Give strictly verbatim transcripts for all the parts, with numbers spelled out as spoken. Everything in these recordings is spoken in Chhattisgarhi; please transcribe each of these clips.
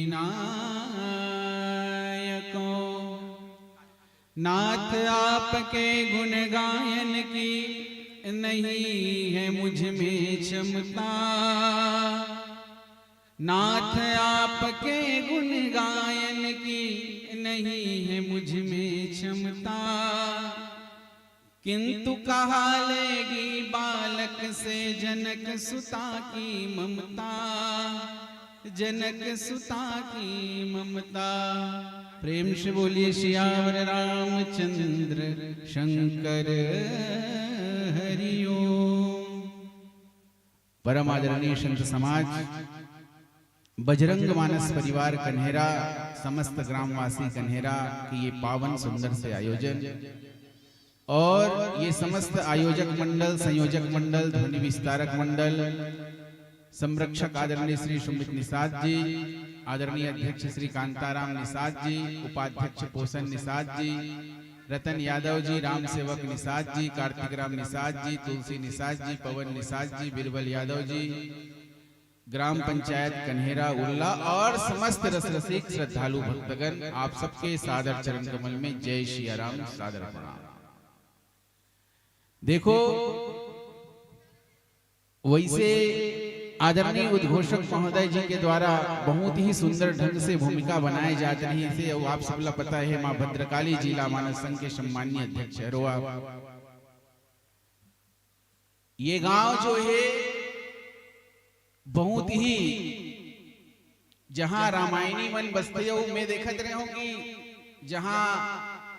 नायको। नाथ आपके गुण गायन की नहीं है मुझ में क्षमता। नाथ आपके गुण गायन की नहीं है मुझ में क्षमता। किंतु कहा लेगी बालक से जनक सुता की ममता, जनक सुता की ममता। प्रेम से बोलिए सियावर रामचंद्र शंकर हरिओम। परम आदरणीय संत समाज, बजरंग मानस परिवार कन्हेरा, समस्त ग्रामवासी कन्हेरा के ये पावन सुंदर से आयोजन और ये समस्त आयोजक मंडल, संयोजक मंडल, ध्वनि विस्तारक मंडल, संरक्षक आदरणीय श्री सुमित निषाद जी, आदरणीय अध्यक्ष श्री कांताराम निषाद जी, उपाध्यक्ष पोषण निषाद जी, रतन यादव जी, राम सेवक निषाद जी, कार्तिक राम निषाद जी, तुलसी निषाद जी, पवन निषाद जी, बीरबल यादव जी, ग्राम पंचायत कन्हेरा उल्ला और समस्त रस रसिक श्रद्धालु भक्तगण, आप सबके सादर चरण कमल में जय सिया राम, सादर प्रणाम। देखो, वैसे आदरणीय उद्घोषक महोदय जी के द्वारा बहुत ही सुंदर ढंग से भूमिका बनाए जात रहिसे, अउ आप सबला पता है, माँ भद्रकाली जिला मानस संघ के सम्माननीय अध्यक्ष हरो आप। ये गांव जो है, बहुत ही, जहां रामायणी मन बसते हो, मैं देखत रहे हूं कि जहां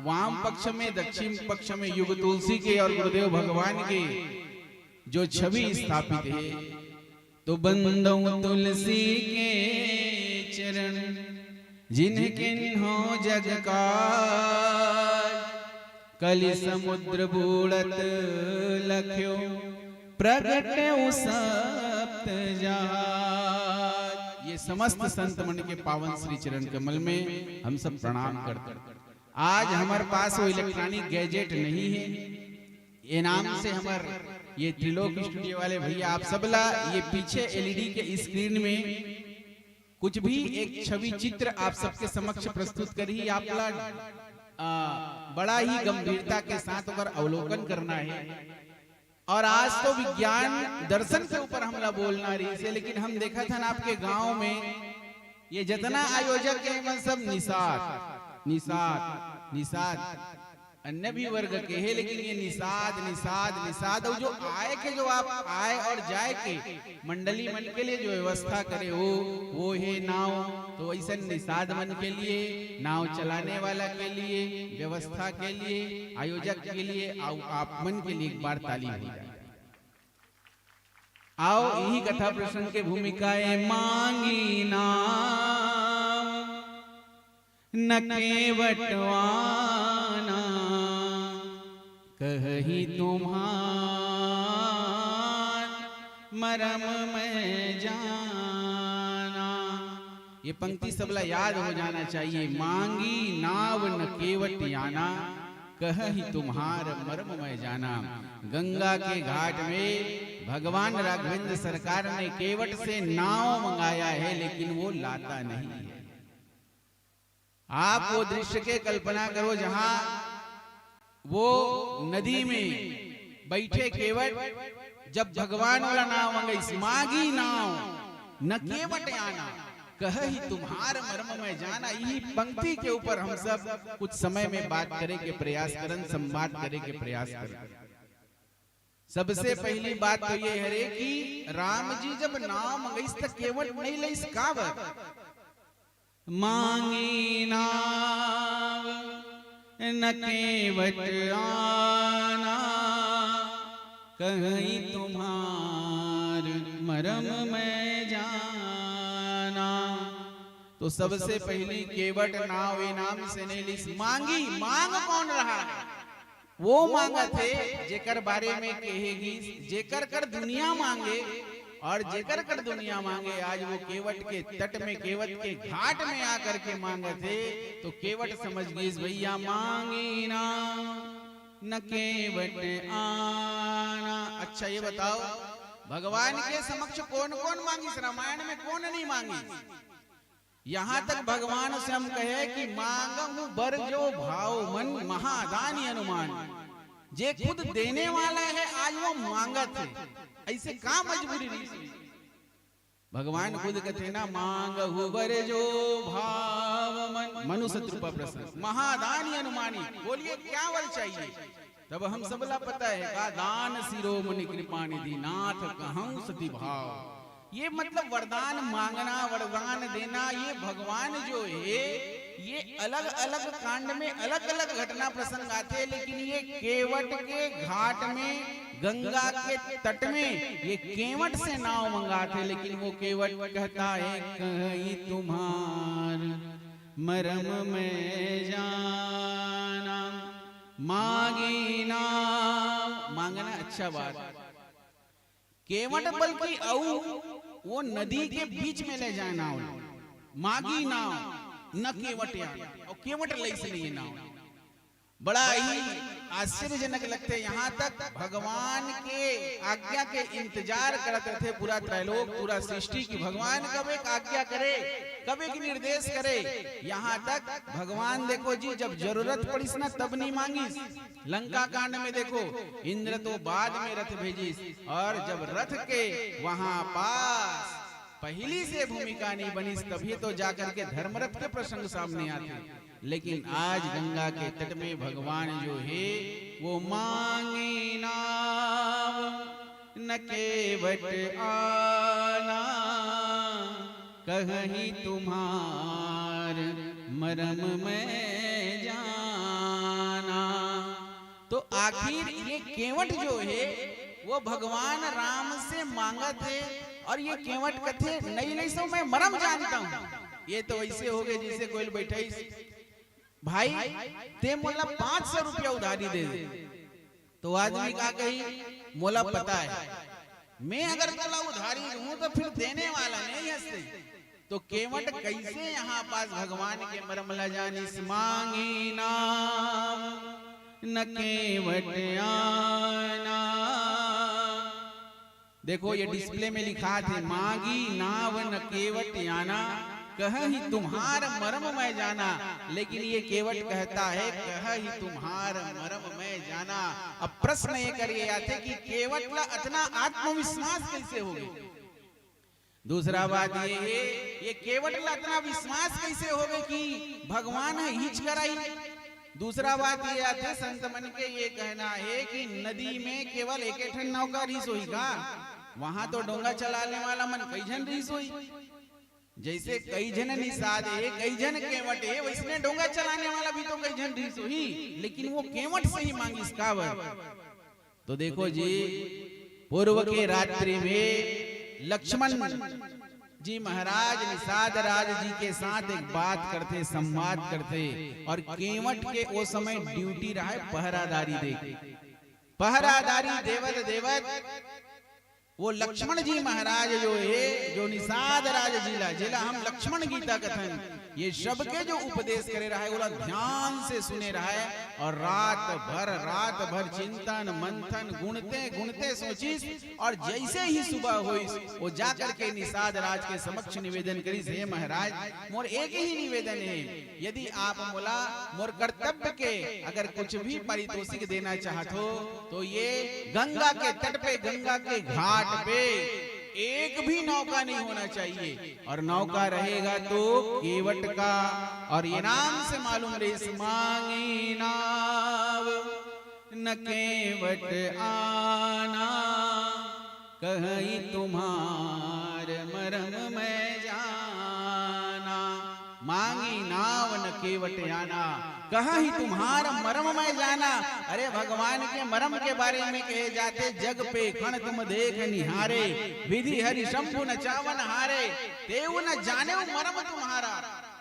वाम पक्ष में, दक्षिण पक्ष में युग तुलसी के और गुरुदेव भगवान के जो छवि स्थापित है, तो बंदो तुलसी के चरण, जिनकिन्हो जग काज, कलि समुद्र बूड़त लख्यो, प्रगट्यो सप्त जहाज। ये समस्त संत मन के पावन श्री चरण कमल में हम सब प्रणाम करते हैं। आज हमारे पास वो इलेक्ट्रॉनिक गैजेट नहीं है, ये नाम से हमार ये त्रिलोक स्टूडियो वाले भैया आप सबला ये पीछे एलईडी के स्क्रीन में कुछ भी एक छवि चित्र आप सबके समक्ष प्रस्तुत करी, आपला, आ, बड़ा ही गंभीरता के साथ ओकर अवलोकन करना है। और आज तो विज्ञान दर्शन के ऊपर हमला बोलना रहिसे, लेकिन हम देखत हन आपके गांव में ये जितना आयोजक है, मन सब निषाद, निषाद, निषाद, अन्य भी वर्ग के है, लेकिन ये निषाद, निषाद, निषाद। और जो आय के, जो आप आय और जाय के मंडली मन के लिए जो व्यवस्था करे हो, वो है नाव। तो ऐसा निषाद मन के लिए, नाव चलाने वाला के लिए, व्यवस्था के लिए, आयोजक के लिए, आउ-, आप मन के लिए एक बार ताली हो जाए। आओ, यही कथा प्रसंग के भूमिका है। मांगी नाव न केवट आना, कहहि तुम्हार मरम मैं जाना। ये पंक्ति सबला याद हो जाना चाहिए। मांगी नाव न केवट आना, कहहि तुम्हार मरम मैं जाना। गंगा के घाट में भगवान राघवेंद्र सरकार ने केवट से नाव मंगाया है, लेकिन वो लाता नहीं है। आप वो दृश्य के कल्पना करो, जहां वो नदी में बैठे केवट, जब भगवान वाला नाव मंगइस, मांगी नाव न केवट आना, कहहि तुम्हार मरम मैं जाना। यही पंक्ति के ऊपर हम सब कुछ समय में बात करे के प्रयास करन, संवाद करे के प्रयास करन। सबसे पहली बात तो ये हरे कि राम जी जब नाव मंगइस त केवट नहीं लइस, काबर? मांगी नाव न केवट आना, कहहि तुम्हार मरम मैं जाना। तो सबसे पहली केवट नाव ए नाम से नहीं लिस, मांगी। मांग कौन रहा है? वो मांगत हे जेकर बारे में कहे गिस, जेकर कर दुनिया मांगे, और जेकर कर दुनिया मांगे, आज वो केवट के तट में, केवट के घाट में आकर के मांगत हे, तो केवट समझ गिस, भैया मांगी नाव न केवट आना। अच्छा, ये बताओ, भगवान के समक्ष कौन कौन मांगिस? रामायण में कौन नहीं मांगिस? यहाँ तक भगवान से हम कहे कि मांगहु बर जो भाव मन, महादानी अनुमान। जे खुद देने वाला है, आज वो मांगत है। ऐसे का मजबूरी रही? भगवान खुद कहते ना, मांगहु बर जो भाव मन, मनुष्य रूपा प्रसंग, महादानी अनुमानी। बोलिए, क्या वर चाहिए? तब हम सबला पता है का, दान शिरोमणि कृपा निधि नाथ कहूँ सती भाव। ये मतलब वरदान मांगना, वरदान देना, ये भगवान जो है, ये अलग-अलग कांड में अलग-अलग घटना प्रसंग आथे, लेकिन ये केवट के घाट में, गंगा के तट में, ये केवट से नाव मंगाथे, लेकिन वो केवट कहता है, "कही तुम्हार मरम मैं जाना, मांगी नाव।" मांगना अच्छा बात, केवट बल्कि अऊ वो नदी के बीच में ले जाए नाव, मांगी नाव, न केवट यार, और केवट लइस नहीं नाव। बड़ा ही आश्चर्यजनक लगथे। यहाँ तक भगवान के आज्ञा के इंतजार करत रथे पूरा त्रैलोक, पूरा सृष्टि, की भगवान कब एक आज्ञा करे, कब एक निर्देश करे। यहाँ तक भगवान, देखो जी, जब जरूरत पड़िस ना, तब नहीं मांगिस। लंका कांड में देखो, इंद्र तो बाद में रथ भेजिस, और जब रथ के वहां पास पहली से भूमिका नहीं बनिस, तभी तो जाकर के धर्मरथ के प्रसंग सामने आथे। लेकिन आज गंगा के तट में भगवान जो है, वो मांगी नाव न केवट आना, कही तुम्हार मरम मैं जाना। तो आखिर ये केवट जो है, वो भगवान राम से मांगत है, और ये केवट कथे, "नहीं, नहीं सो, मैं मरम जानता हूँ।" ये तो ऐसे हो गए जैसे कोई बैठा ही, "भाई, ते मोला पाँच सौ रुपया उधारी दे दे।" तो आदमी का कही, "मोला पता है, मैं अगर तोला उधारी दूं तो फिर देने वाला नहीं हंसते।" तो केवट कैसे यहाँ पास भगवान के मरम ला जानिस, मांगी नाम न केवट आना। देखो, ये डिस्प्ले में लिखा थे, "मांगी नाव न केवट आना, कहही तुम्हार मरम मैं जाना।" लेकिन ये केवट कहता है, "कहही तुम्हार मरम मैं जाना।" अब प्रश्न ये करिए आथे कि केवट ला अतना आत्मविश्वास कैसे हो गए? दूसरा बात ये है, ये केवट ला अतना विश्वास कैसे हो गए कि भगवान है हिच कराई? दूसरा बात ये आथे, संत मन के ये कहना है कि नदी में केवल एक ठन नौका रहिस होही का? वहां तो डोंगा चलाने वाला मन कई झन रहिस होही। जैसे कई झन निषाद है, कई झन केवट है, वैसने डोंगा चलाने वाला भी तो कई झन रहिस होही, लेकिन वो केवट से ही मांगिस काबर? तो देखो जी, पूर्व के रात्रि में लक्ष्मण जी महाराज निषाद राज जी के साथ एक बात करथे, संवाद करथे, और केवट के ओ समय ड्यूटी रहे पहरादारी दे के। पहरादारी देवत देवत वो लक्ष्मण जी महाराज जो है, जो निषाद राज जी ला, जेला हम लक्ष्मण गीता कथन, ये सबके जो उपदेश करे रहे, ओला ध्यान से सुने रहे, और रात भर, रात भर चिंतन मंथन, गुणते गुणते सोचिस, और जैसे ही सुबह होइस, वो जाकर के निषाद राज के समक्ष निवेदन करिस, "हे महाराज, मोर एक ही निवेदन है, यदि आप मोला मोर कर्तव्य के अगर कुछ भी पारितोषिक देना चाहत हो, तो ये गंगा के तट पे, गंगा के घाट पे एक भी नौका नहीं होना चाहिए, और नौका रहेगा तो केवट का।" और ये नाम से मालूम रहिस, मांगी नाव न केवट आना, कहई तुम्हार मरम मैं जाना। मांगी नाव न केवट आना, कहई तुम्हार मरम मैं जाना। अरे, भगवान के मरम के बारे में कहे जाथे, "जग पे खण तुम देख निहारे, विधि हरि शंभु न चावन हारे, तेउ न जानेउ मरम तुम्हारा,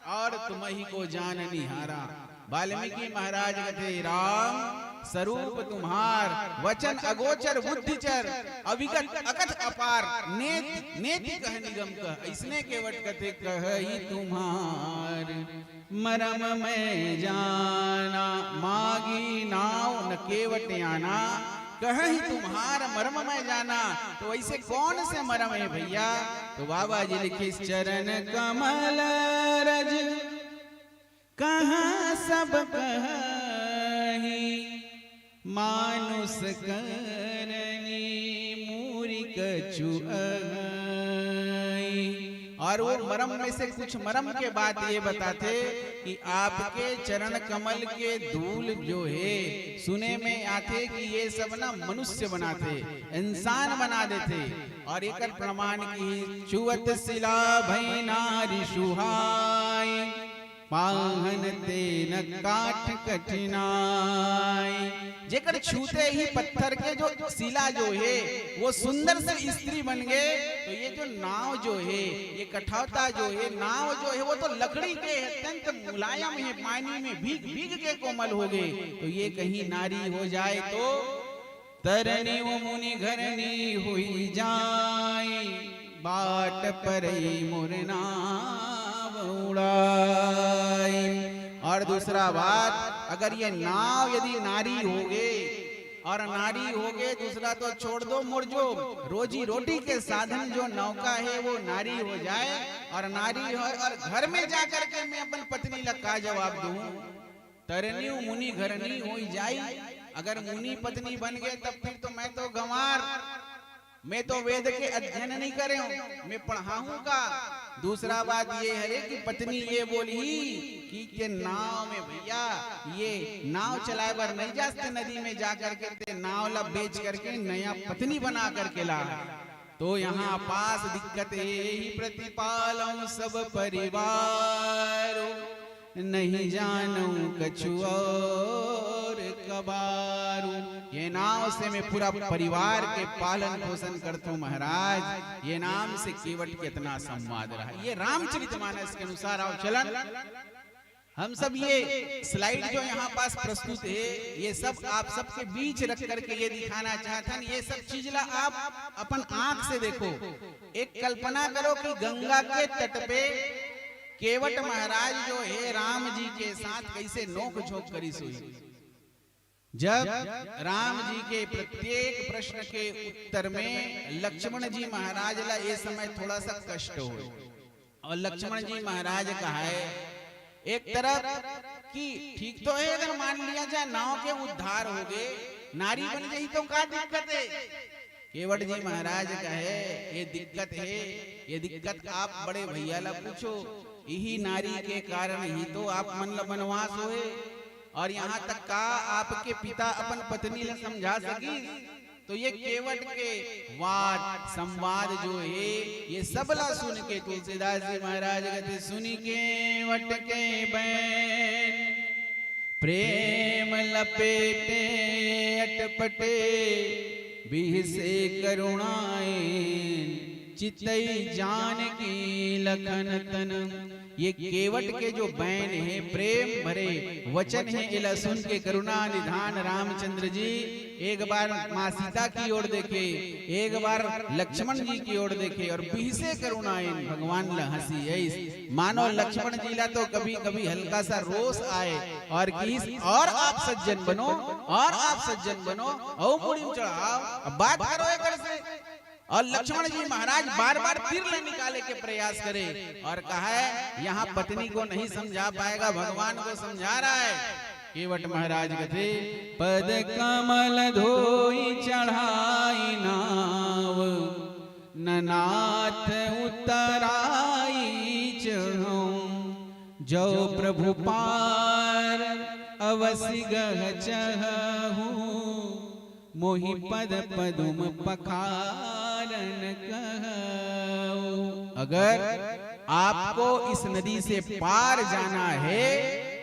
और तुम्ही को जान निहारा।" वाल्मीकि महाराज कथे, "राम, स्वरूप तुम्हार, वचन अगोचर बुद्धिचर, अविगत अकथ अपार, नेति नेति कह निगम कह।" अइसने केवट कथे, कहई तुम्हार मरम मैं जाना, मांगी नाव न केवट आना, कहीं तुम्हार मरम मैं जाना। तो वैसे कौन से मरम है भैया? तो बाबा जी लिखिस, चरण कमल रज कहाँ सब कही, मानुष करनी मूरी कछु अहाई। और वो मरम में से कुछ मरम के बात ये बताथे कि आपके चरण कमल के धूल जो है, सुने में आथे कि ये सब ना मनुष्य बनाथे, इंसान बना देथे। और एकर प्रमाण की, चुअत सिला भई नारी सुहाई, पाहन तेन काठ कठिनाई। जेकर छूते ही पत्थर के जो शिला जो है, वो सुंदर से स्त्री बन गए, तो ये जो नाव जो है, ये कठौता जो है, नाव जो है, वो तो लकड़ी के है, अत्यंत मुलायम है, पानी में भीग भीग के कोमल हो गए। तो ये कहीं नारी हो जाए तो तरनी वो मुनि घरनी हुई जाई, बाट परई मोर नाव उड़ाई। और दूसरा बात, अगर ये नाव यदि नारी हो गए, और नारी हो गए, दूसरा तो छोड़ दो, मोर जो रोजी रोटी के साधन जो नौका है वो नारी हो जाए, और नारी हो और घर में जा करके मैं अपन पत्नी ला का जवाब दूं? तरनी मुनि घरनी होई जाई। अगर मुनि पत्नी बन गए तब फिर तो मैं तो गंवार, मैं तो वेद के अध्ययन नहीं करे हूँ, मैं पढ़ाऊं का? दूसरा बात ये है कि पत्नी ये बोली कि ते नाव में भैया, ये नाव चलाए बर नहीं जाते, नदी में जा करके ते नाव ला बेच करके नया पत्नी बना करके ला। तो यहाँ पास दिक्कत है, यही प्रतिपालम सब परिवार, नहीं जानू कछु और कबारू। ये नाव से मैं पूरा परिवार के पालन पोषण करता हूँ महाराज। ये नाम से केवट कितना संवाद रहा। ये रामचरितमानस के अनुसार आओ चलन। हम सब ये स्लाइड जो यहाँ पास प्रस्तुत है, ये सब आप सबके बीच रख करके ये दिखाना चाहत हन। ये सब चीज ला आप अपन आंख से देखो। एक कल्पना करो कि गंगा के तट पे केवट महाराज जो है राम जी के साथ कैसे नोक झोंक करिस होही। जब राम जी के प्रत्येक प्रश्न के उत्तर में लक्ष्मण जी महाराज ला ये समय थोड़ा सा कष्ट हो, और लक्ष्मण जी महाराज कहे एक तरफ कि ठीक तो है, अगर मान लिया जाए नाव के उद्धार हो गए, नारी बन गई तो का दिक्कत है? केवट जी महाराज कहे ये दिक्कत है, ये दिक्कत आप बड़े भैया ला पूछो। यही नारी के कारण ही तो आप मन ला वनवास होए। और यहाँ तक का आपके पिता अपन पत्नी ला समझा सकी? तो ये केवट के वाद संवाद जो है, ये सबला सुन के तुलसीदास जी महाराज कहते, सुनी केवट के बैन प्रेम लपेटे अटपटे, बिहसे करुणाएन चितई जानकी लखन तन। ये केवट के जो बैन है, प्रेम भरे वचन है, एला सुन के करुणा निधान रामचंद्र जी एक बार माँ सीता की ओर देखे, एक बार लक्ष्मण जी की ओर देखे और बिहसे करुणाएन, भगवान ला हंसी आइस। मानो लक्ष्मण जी ला तो कभी कभी हल्का सा रोष आए और किहिस, और आप सज्जन बनो, और आप सज्जन बनो, और मुड़ी में चढ़ाओ, अब बात करो एकर से। और लक्ष्मण जी महाराज बार बार तीर ले निकाले के प्रयास करे और कहा है, यहाँ पत्नी को नहीं समझा पाएगा, भगवान को समझा रहा है। केवट महाराज कथे, पद कमल धोई चढ़ाई नाव, ननाथ उतराई चढ़ऊं, जो प्रभु पार अवसि गह चहहूँ, मोहि पद पदुम पखारन कहू। अगर आपको इस नदी से पार जाना है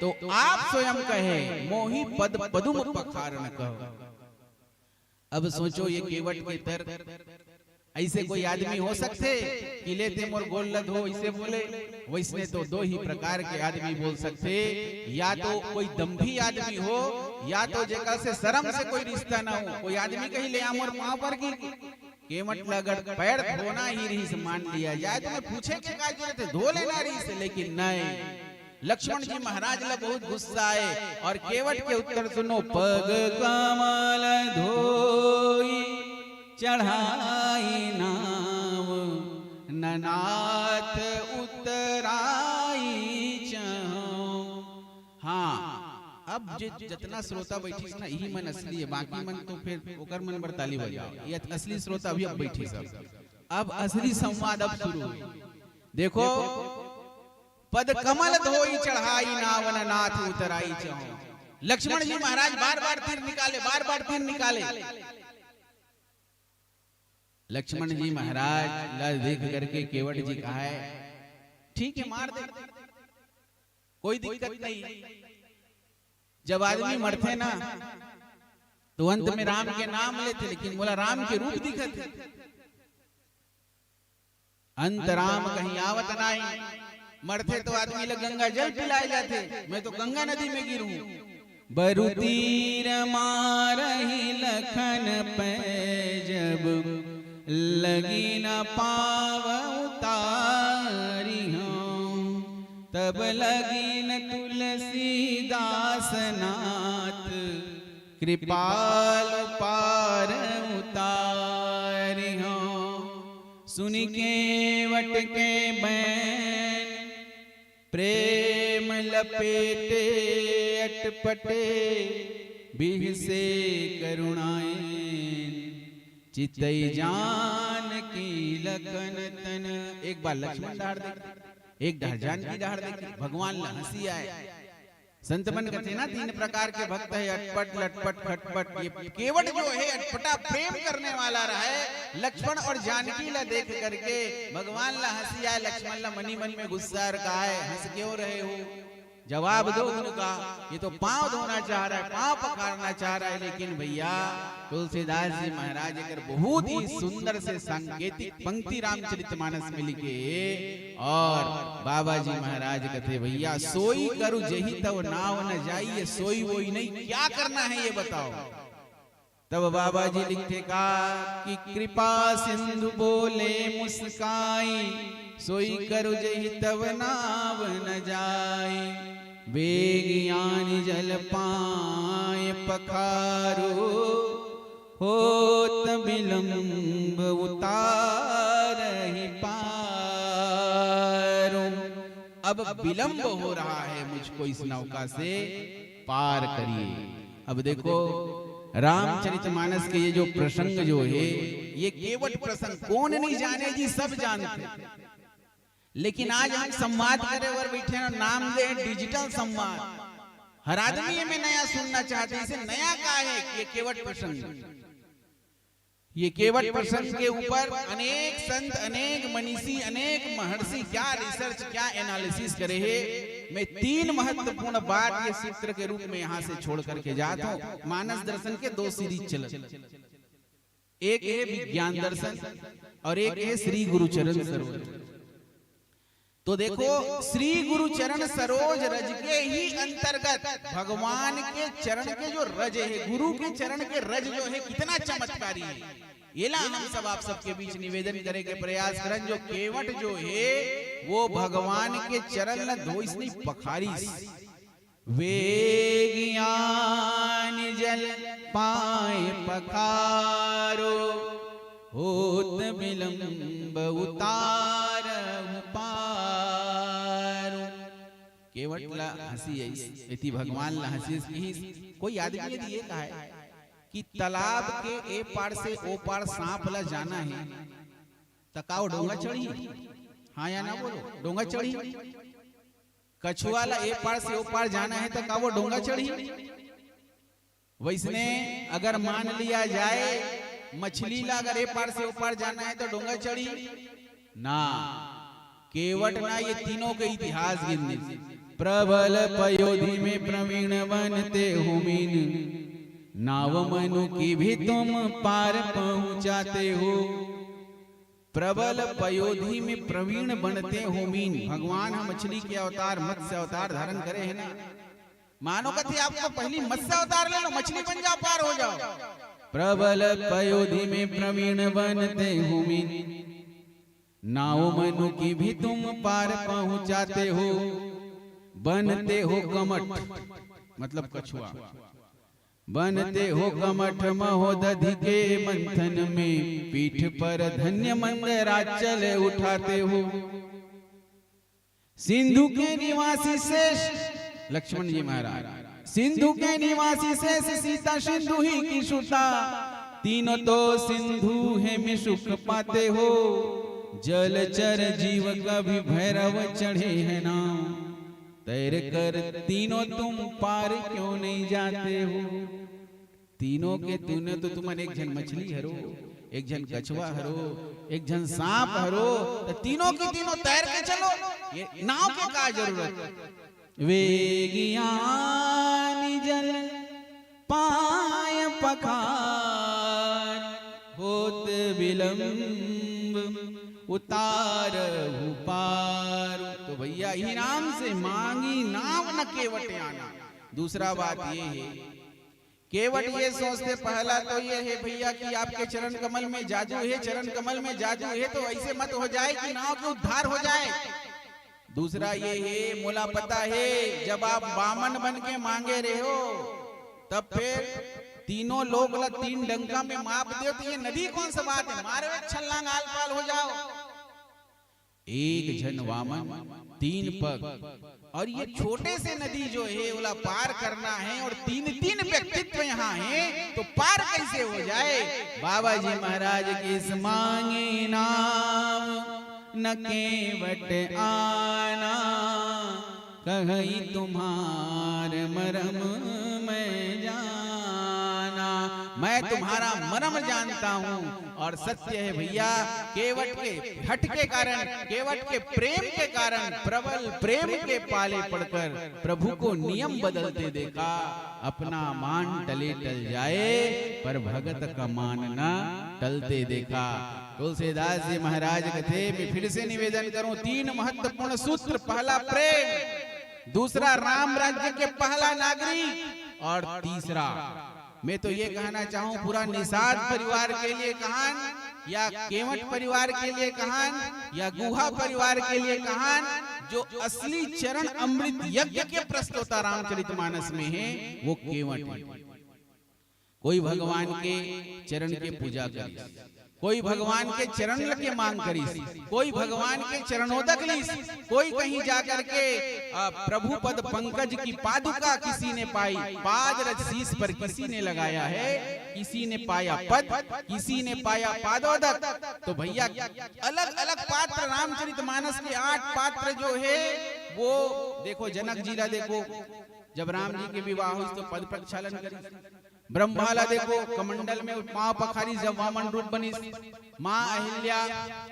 तो आप स्वयं कहे, मोहि पद पदुम पखारन कहू। अब सोचो ये केवट के तर्क, ऐसे कोई आदमी हो सकथे कि लेते मोर गोल ल धो, ऐसे बोले? वैसने तो दो ही प्रकार के आदमी बोल सकथे, या तो कोई दंभी आदमी हो, या तो जेकर से शर्म से कोई रिश्ता ना हो। कोई आदमी कही, ले आ मोर पाँव पर की, केवट ल अगर पैर धोना ही रहिस मान लिया जाए, तो मैं पूछे के का जरूरत है, धो लेना रहिस, लेकिन नहीं। लक्ष्मण जी महाराज ला बहुत गुस्सा आए और केवट के उत्तर सुनो, पग कमल धोई चढ़ाई नाव ननाथ उतराई चहौ। हाँ, अब जे जतना श्रोता बैठिस ना, इही मन असली है, बाकी मन तो फिर ओकर मन बर ताली बजाओ। ये असली श्रोता अभी अब बैठिस। अब असली संवाद अब शुरू हुई। देखो, पद कमल धोई चढ़ाई नाव ननाथ उतराई चहौ। लक्ष्मण जी महाराज बार बार तीर निकाले, बार बार तीर निकाले। लक्ष्मण जी महाराज ला देख करके केवट जी कहा है, ठीक है, मार दे, कोई दिक्कत नहीं। जब आदमी मरथे ना, तो अंत में राम के नाम लेथे, लेकिन मोला राम के रूप दिखत हे। अंत राम कहीं आवत नाही। मरथे तो आदमी ला गंगा जल पिलाए जाथे, मैं तो गंगा नदी में गिरूं। बरु तीर मारहि लखन पै जब लगी न पाव उतारिहौं। तब लगी न तुलसीदास नाथ कृपाल पार उतारिहौं। सुनि केवट के बैन प्रेम लपेटे अटपटे बिहसे करुणाएन। चितई जानकी लखन तन। एक बार लक्ष्मण डहर देखे, एक डहर जानकी डहर देखे, भगवान ला हंसी आए। संत मन कथे ना, तीन प्रकार के भक्त है, अटपट, लटपट, खटपट। ये केवट जो है, अटपटा प्रेम करने वाला रहे। लक्ष्मण और जानकी ला देख करके भगवान ला हंसी आए, लक्ष्मण ला मनी मन में गुस्सा और कहा है, हंस क्यों रहे हो? जवाब दो उनका। ये तो पांव धोना चाह रहा है, पांव पखारना चाह रहा है, लेकिन भैया, तुलसीदास जी महाराज एकर बहुत ही सुंदर से सांकेतिक पंक्ति रामचरितमानस में लिखे। और बाबा जी महाराज कथे, भैया, सोई करू जही तव नाव न जाई, ये सोई वोई नहीं, क्या करना है ये बताओ। तब बाबा जी लिखथे का कि कृपा सिंधु बोले मुस्काई, सोई करू जही तव नाव न जाई। वेग आनि जल पाए पखारो, होत विलंब उतारहि पारो। अब विलंब हो रहा है मुझको, इस नौका से पार करिए। अब देखो, रामचरितमानस के ये जो प्रसंग जो है, ये केवट प्रसंग, कौन नहीं जाने जी, सब जानते। लेकिन आज हम संवाद करे बर बैठे हैं, नाम दे डिजिटल संवाद। हर आदमी एमे नया सुनना चाहथे, इसे नया का है ये केवट प्रसंग? ये केवट प्रसंग के ऊपर अनेक संत, अनेक मनीषी, अनेक महर्षि क्या रिसर्च, क्या एनालिसिस करे हे। मैं तीन महत्वपूर्ण बात ये सूत्र के रूप में यहाँ से छोड़ करके जात हूँ, मानस दर्शन के दो सीरीज चलत। एक है विज्ञान दर्शन और एक है श्री गुरुचरण सरोज। तो देखो, श्री गुरुचरण सरोज रज के ही अंतर्गत भगवान के चरण के जो रज है, गुरु के चरण के रज जो है, कितना चमत्कारी है। येला हम सब आप सबके बीच निवेदन करे के प्रयास करन, जो केवट जो है, वो भगवान के चरण ल धोइस नहीं, पखारिस। वेग आनि जल पाए पखारो, होत विलंब उतारहु पारो। केवट ला हंसी आइस, एती भगवान ला हंसी आइस, किहिस, कोई आदमी यदि ये कहे कि तालाब के ए पार से ओ पार सांप ला जाना है, त का वो डोंगा चढ़ी? हाँ या ना बोलो, डोंगा चढ़ी? कछुआ ला ए पार से ओ पार जाना है, त का वो डोंगा चढ़ी? वैसने अगर मान लिया जाए, मछली ला अगर ए पार से ओ पार जाना है, तो डोंगा चढ़ी? ना, केवट ना, ये तीनों के इतिहास गिन लीजिए। प्रबल पयोधि में प्रवीण बनते हो मीन, नाव मनु की भी तुम पार पहुंचाते हो। प्रबल पयोधि में प्रवीण बनते हो मीन। भगवान ह मछली के अवतार, मत्स्य अवतार धारण करे है ना। मानो कथे आपको पहली मत्स्य अवतार ले लो, मछली बन जाओ, पार हो जाओ। प्रबल पयोधि में प्रवीण बनते हो मीन, नाव मनु की भी तुम पार पहुंचाते हो। बनते हो कमठ, मतलब कछुआ। बनते हो कमठ महोदधि के मंथन में, पीठ पर धन्य मंदराचल उठाते हो। सिंधु के निवासी शेष, लक्ष्मण जी महाराज, सिंधु के निवासी शेष सीता सिंधु ही की सुता, तीनों तो सिंधु है में सुख पाते हो। जलचर जीव कभी भैरव चढ़े है नाव, तैर कर तीनों तुम पार क्यों नहीं जाते हो? तीनों के तीनों तो तुमन एक झन मछली हरो, एक झन कछुआ हरो, एक झन सांप हरो, तो तीनों के तीनों तैर के चलो, ये नाव के का जरूरत? वेगियान जल पाय पखार, होत विलंब उतारहु पार। तो भैया, ही नाम से मांगी नाव न केवट आना। दूसरा बात ये है, केवट ये सोचते, पहला तो ये है भैया कि आपके चरण कमल में जादू है, चरण कमल में जादू है, तो ऐसे मत हो जाए कि नाव के उद्धार हो जाए। दूसरा ये है, मोला पता है, जब आप बामन बन के मांगे रहे हो, तब फिर तीनों लोग ला तीन डंका में माप दे, तो ये नदी कौन सा बात है? मारे छलांग आल पाल हो जाओ। एक झन वामन, तीन पग, और ये छोटे से नदी जो है, ओला पार करना है, और तीन तीन व्यक्तित्व यहाँ हैं, तो पार कैसे हो जाए? बाबा जी महाराज की इस मांगी नाम न केवट आना, कहई तुम्हार मरम मैं जाना। मैं तुम्हारा मरम जानता हूँ। और सत्य है भैया, केवट के हठ के कारण, केवट के प्रेम के कारण, प्रबल प्रेम के पाले पड़कर प्रभु को नियम बदलते देखा। अपना मान टले टल जाए, पर भगत का मान न टलते देखा। तुलसीदास जी महाराज कथे, मैं फिर से निवेदन करूं, तीन महत्वपूर्ण सूत्र। पहला प्रेम, दूसरा राम राज्य के पहला नागरिक, और तीसरा, मैं तो ये कहना चाहूं, पूरा निषाद परिवार के लिए कहान, या केवट परिवार के लिए कहान, या गुहा परिवार के लिए कहान, जो असली चरण अमृत यज्ञ के प्रस्तोता रामचरितमानस में है, वो केवट है। कोई भगवान के चरण के पूजा करिस, कोई भगवान के चरण के मांग करिस, कोई भगवान के चरणोदक लीस, कोई कहीं जाकर के, अ, प्रभु पद पंकज की पादुका किसी ने पाई, पाद रज शीश पर किसी ने लगाया है, किसी ने पाया पद, किसी ने पाया पादोदक। तो भैया, अलग-अलग पात्र, रामचरितमानस के आठ पात्र जो है, वो देखो, जनक जी ला देखो, जब राम जी के विवाह होइस तो पद प्रक्षालन करिस। ब्रह्मा ला देखो, कमंडल में पांव पखारिस जब वामन रूप बनिस। माँ अहिल्या,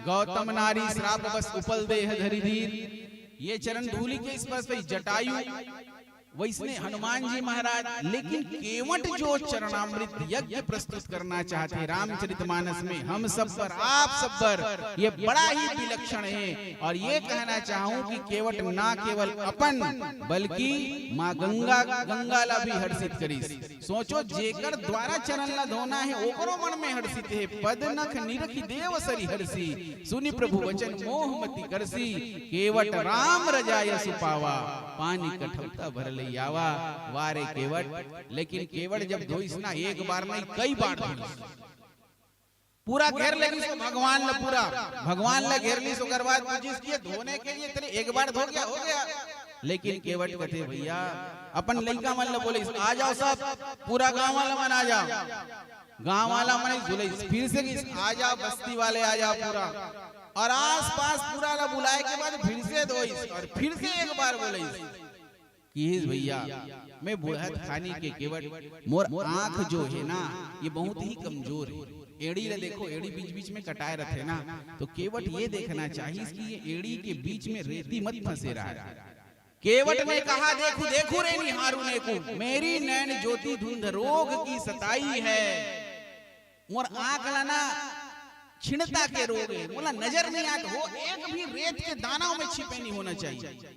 गौतम नारी श्राप बस उपल देह धरि धीर। ये चरण धूलि के स्पर्श भई। जटायु, वैसने हनुमान जी महाराज। लेकिन केवट जो चरणामृत यज्ञ प्रस्तुत करना चाहते हैं रामचरितमानस में, हम सब पर, आप सब पर, ये बड़ा ही विलक्षण है। और ये कहना चाहूं कि केवट ना केवल अपन, बल्कि माँ गंगा, गंगा ला भी हर्षित करिस। सोचो, जेकर द्वारा चरण ला धोना है, ओकरो मन में हर्षित है। पद नख निरखि देव सरि हर्षि, सुनि प्रभु वचन मोह मति करसी। केवट राम रजा यसु पावा, पानी कठौता भर लइ आवा। वा रे केवट, लेकिन केवट जब धोइस ना, एक बार नहीं, कई बार धोइस। पूरा घेर लेगिस भगवान ला, पूरा भगवान ला घेर लिस, ओकर बाद पूछिस कि ये धोने के लिए तेरे एक बार धो गया, हो गया। लेकिन केवट कथे, भैया, अपन लइका मन ला बोलिस, आ जाओ सब, पूरा गांव वाला मन आ जाओ। गांव वाला मन बोलिस, फिर से किस, आ जाओ बस्ती वाले, आ जाओ पूरा। और आसपास पूरा ला बुलाए के बाद फिर से धोइस और फिर से एक बार बोलिस, किहिस भैया, मैं बुढ़त खानी के केवट, मोर आंख जो है ना, ये बहुत ही कमजोर है। एड़ी ला देखो, एड़ी बीच बीच में कटाए रहते ना, तो केवट ये देखना चाहिए कि ये एड़ी के बीच में रेती मत फंसे रहा है। केवट ने कहा, देखू देखू रे निहारू नेकू, मेरी नैन ज्योति धुंध रोग की सताई है। मोर आंख ला ना छिणता के रोग है, मोला नजर नहीं आत हो, एक भी रेत के दाना में छिपे नहीं होना चाहिए।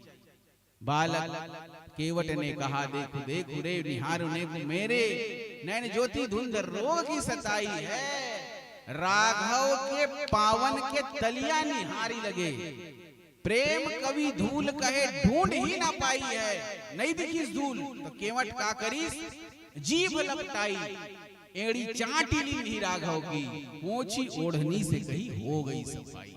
बालक केवट ने कहा, देखू देखू रे निहारू नेकू, मेरे नैन ज्योति धुंध रोग की सताई है। राघव के पावन के तलिया निहारी लगे। प्रेम कवि धूल कहे ढूंढ ही ना पाई है, नहीं दिखिस धूल। तो केवट का करिस, जीभ लपटाई, एड़ी चाटी लीन ही राघव की, पोंछी ओढ़नी से कही हो गई सफाई।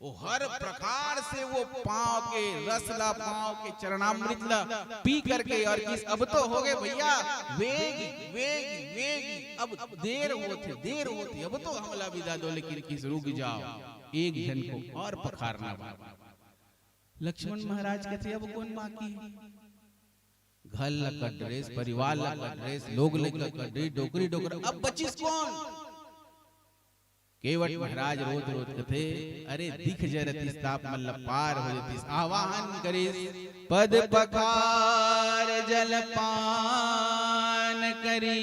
वो हर प्रकार से वो पांव के रस ला, पांव के चरणामृत ला पी करके और किस, अब तो हो गए भैया, वेग, वेग, वेग, अब देर होत हे, देर होत हे, अब तो हमला विदा दो, लेकिन किस, रुक जाओ, एक झन को और पखारना बा। लक्ष्मण महाराज कथे, अब कोन बाकी? घर ला कट डरेस, परिवार ला कट डरेस, लोग लइका कट डरेस, डोकरी डोकरा, अब बचिस कोन? केवट महाराज रोत रोत कथे, अरे दिख जरतिस त आप मन ला पार हो जतिस। आवाहन करिस, पद पखार जलपान करी,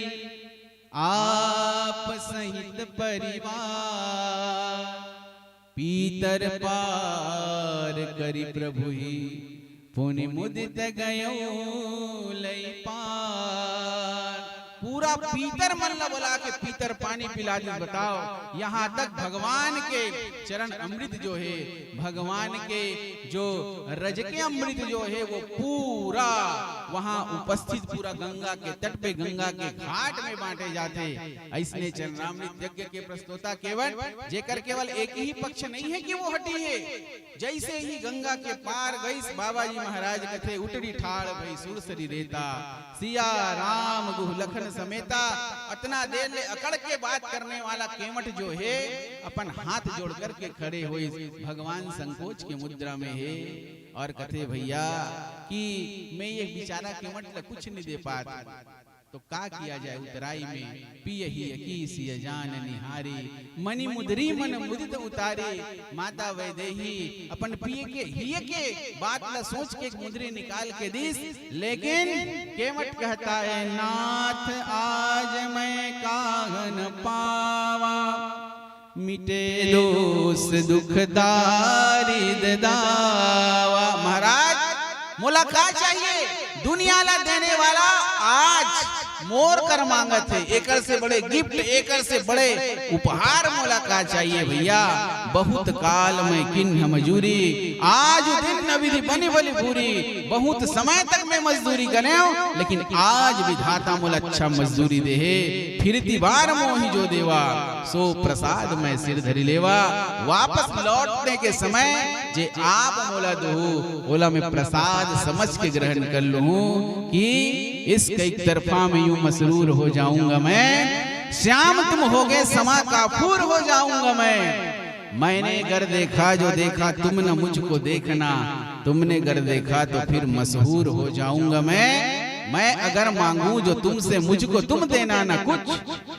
आप सहित परिवार, पीतर पार करी प्रभु ही, पुनि मुदित गयो लई पार। पूरा पीतर मन ला बुला के पीतर पानी पिला दिस। बताओ, यहाँ तक भगवान के चरण अमृत जो हे, भगवान के जो रज के अमृत जो हे, वो पूरा वहाँ उपस्थित पूरा गंगा के तट पे, गंगा के घाट में बांटे जाथे। अइसने चरणामृत यज्ञ के प्रस्तोता केवट, जेकर केवल एक ही पक्ष नहीं है कि वो हटी है। जइसे ही गंगा के पार गइस, बाबा जी महाराज कथे, उटरी ठाड़ भई सुरसरी रेता, सिया राम गुह लखन समेता। अतना देर ले अकड़ के बात करने वाला केवट जो हे, अपन हाथ जोड़ करके खड़े होइस, भगवान संकोच के मुद्रा में हे और कथे, भैया, कि मैं ये बिचारा केवट ला कुछ नहीं दे पात। तो का किया जाए उतराई में, पिय हिय की सिय जान निहारी, मनि मुदरी मन मुदित उतारी। माता वैदेही अपन पिय के हिय के बात ला सोच के एक मुदरी निकाल के दिस, लेकिन केवट कहता है, नाथ आज मैं काहन पावा, मिटे दोष दुख दारिद दावा। महाराज, मोला का चाहिए? दुनिया ला देने वाला आज मोर कर मांगत हे। एकर से बड़े गिफ्ट, एकर से बड़े उपहार मोला का चाहिए भैया? बहुत काल मैं किन्ह मजूरी, आज दिन न विधि बनि बलि पूरी। बहुत समय तक मैं मजदूरी करेंव, लेकिन आज विधाता मोला अच्छा मजदूरी दे हे। फिरती बार मोहि जो देवा, सो प्रसाद मैं सिर धरि लेवा। वापस लौटने के समय जे आप मोला दोहू, ओला मैं प्रसाद समझ के ग्रहण कर लूं कि इश्क एक तरफा में यूं मसरूर हो जाऊंगा मैं, श्याम तुम होगे समा काफूर हो जाऊंगा मैं। मैंने गर देखा जो देखा, तुमने मुझको देखना, तुमने गर देखा तो फिर मशहूर हो जाऊंगा मैं। मैं अगर मांगू जो तुमसे, मुझको तुम देना ना कुछ,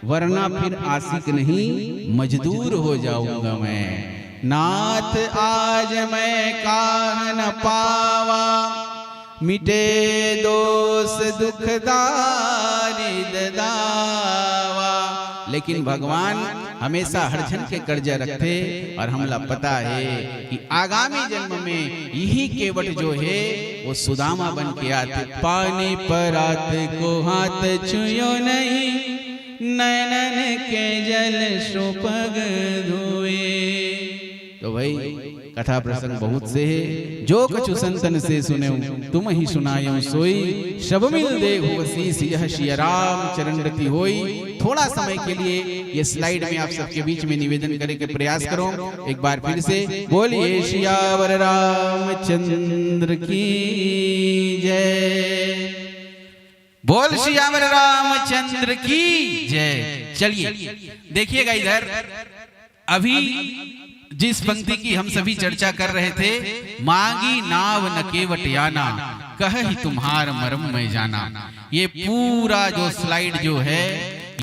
वरना फिर आशिक नहीं, मजदूर हो जाऊंगा मैं। नाथ आज मैं काहन पावा, मिटे दोष दुख दारिद दावा। लेकिन भगवान हमेशा हर झन के कर्जा रखथे और हमला पता हे कि आगामी जन्म में यही केवट जो हे, वो सुदामा बन के आथे। पानी परात को हाथ छुयो नहीं, नैनन के जल सुपग धोए। तो भाई, कथा प्रसंग बहुत से हे, जो कछु संतन से सुनेउ, तुमहिं सुनाएउ सोई। सब मिल देहु असीस, यह सिया राम चरण रति होई। थोड़ा समय के लिए ये स्लाइड में आप सबके बीच में निवेदन करे के प्रयास करो एक बार फिर से। बोलिए सियावर रामचंद्र की जय। बोल सियावर रामचंद्र की जय। चलिए, देखिएगा इधर, अभी जिस पंक्ति की हम सभी चर्चा कर रहे थे, मांगी नाव न केवट याना, कहहि तुम्हार मरम मैं जाना। ये पूरा जो स्लाइड जो है,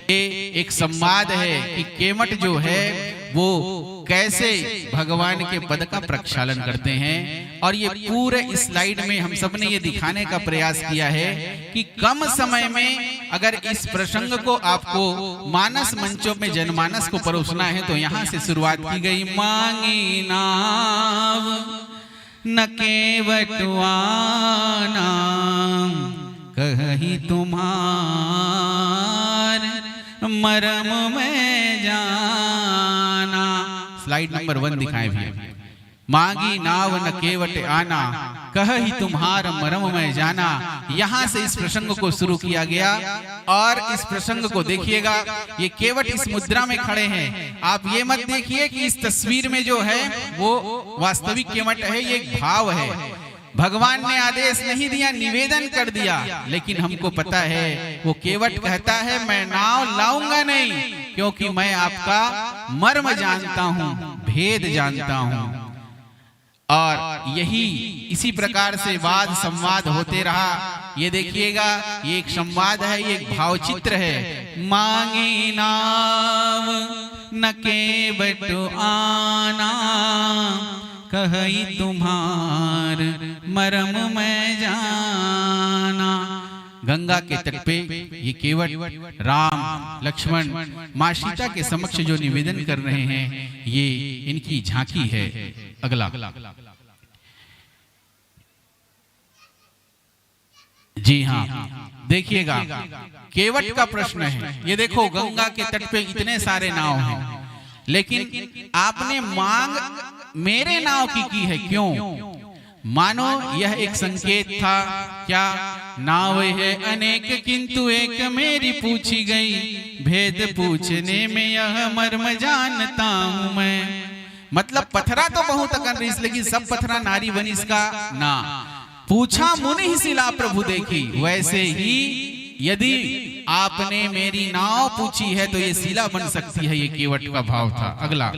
ये एक संवाद है कि केवट जो है, वो कैसे भगवान के पद का प्रक्षालन करते हैं। और ये पूरे इस स्लाइड में हम सब ने ये दिखाने का प्रयास किया है कि कम समय में अगर इस प्रसंग को आपको मानस मंचों में जनमानस को परोसना है, तो यहाँ से शुरुआत की गई। मांगी नाव न केवट याना, कहहि तुम्हार मरम मैं जाना। स्लाइड नंबर वन दिखाएं भैया। मांगी नाव न केवट आना, कहहि तुम्हार मरम मैं जाना। यहाँ से इस प्रसंग को शुरू किया गया और इस प्रसंग को देखिएगा, ये केवट इस मुद्रा में खड़े हैं। आप ये मत देखिए कि इस तस्वीर में जो है वो वास्तविक केवट है, ये एक भाव है। भगवान ने आदेश नहीं दिया, निवेदन कर दिया, लेकिन हमको पता है वो केवट कहता है, मैं नाव लाऊंगा नहीं, क्योंकि मैं आपका मर्म जानता हूँ, भेद जानता हूँ। और यही, इसी प्रकार से वाद संवाद होते रहा। ये देखिएगा, ये एक संवाद है, ये एक भावचित्र है। मांगी नाव न केवट आना, कहई तुम्हार मरम मैं जाना। गंगा के तट पे ये केवट राम, लक्ष्मण, माँ सीता के समक्ष जो निवेदन कर रहे हैं, ये इनकी झांकी है। अगला। जी हाँ, देखिएगा, केवट का प्रश्न है। ये देखो, गंगा के तट पे इतने सारे नाव हैं, लेकिन आपने मांग मेरे नाव की की है, क्यों? मानो यह एक संकेत था। क्या? नाव है अनेक किंतु एक मेरी पूछी गई, भेद पूछने में यह मर्म जानता हूँ मैं। मतलब पथरा तो बहुत अकन रहिस, लेकिन सब पथरा नारी बनिस का ना। पूछा मुनि ही सिला प्रभु देखी, वैसे ही यदि आपने मेरी नाव पूछी है तो ये सिला बन सकती है, ये केवट का भाव था। अगला।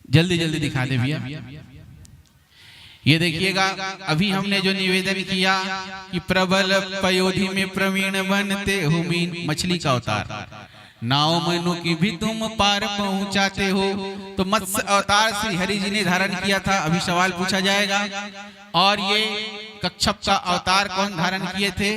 जल्दी जल्दी दिखा दे भैया। ये देखिएगा, अभी हमने जो निवेदन किया कि प्रबल पयोधि में प्रवीण बनते हो मीन, मछली का अवतार, नाव मनु की भी तुम पार पहुंचाते हो। तो मत्स्य अवतार श्री हरि जी ने धारण किया था, अभी सवाल पूछा जाएगा। और ये कच्छप का अवतार कौन धारण किए थे?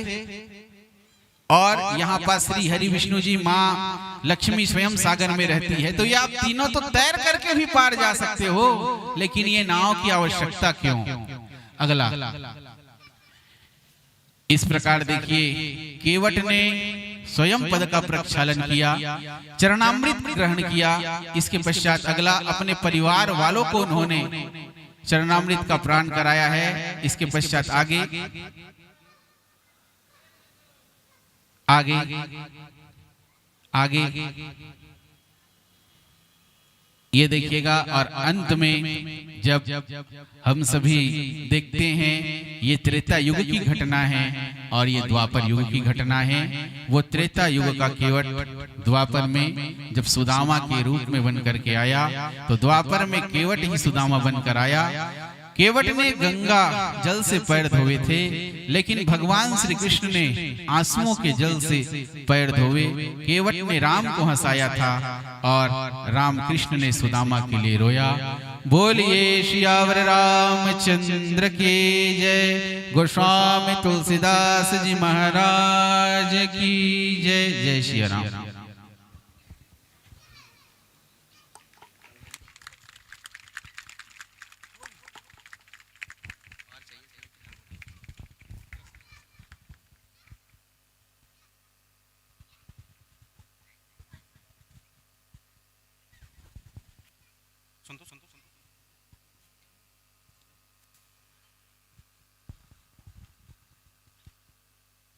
और यहाँ पर श्री हरि विष्णु जी, माँ लक्ष्मी स्वयं सागर में रहती है, तो ये आप तीनों तो तैर करके भी पार जा सकते हो, लेकिन ये नाव की आवश्यकता क्यों? अगला। इस प्रकार देखिए, केवट ने स्वयं पद का प्रक्षालन किया, चरणामृत ग्रहण किया। इसके पश्चात अगला अपने परिवार वालों को उन्होंने चरणामृत का पान कराया है। इसके पश्चात आगे, आगे, आगे ये देखिएगा। और अंत में जब हम सभी देखते हैं, ये त्रेता युग की घटना है और ये द्वापर युग की घटना है। वो त्रेता युग का केवट द्वापर में जब सुदामा के रूप में बन करके आया, तो द्वापर में केवट ही सुदामा बनकर आया। केवट ने गंगा जल से पैर धोए थे, लेकिन भगवान श्री कृष्ण ने आंसुओं के जल से पैर धोए। केवट ने राम को हंसाया था और राम कृष्ण ने सुदामा के लिए रोया। बोलिए सियावर रामचंद्र की जय, गोस्वामी तुलसीदास जी महाराज की जय। जय सिया राम।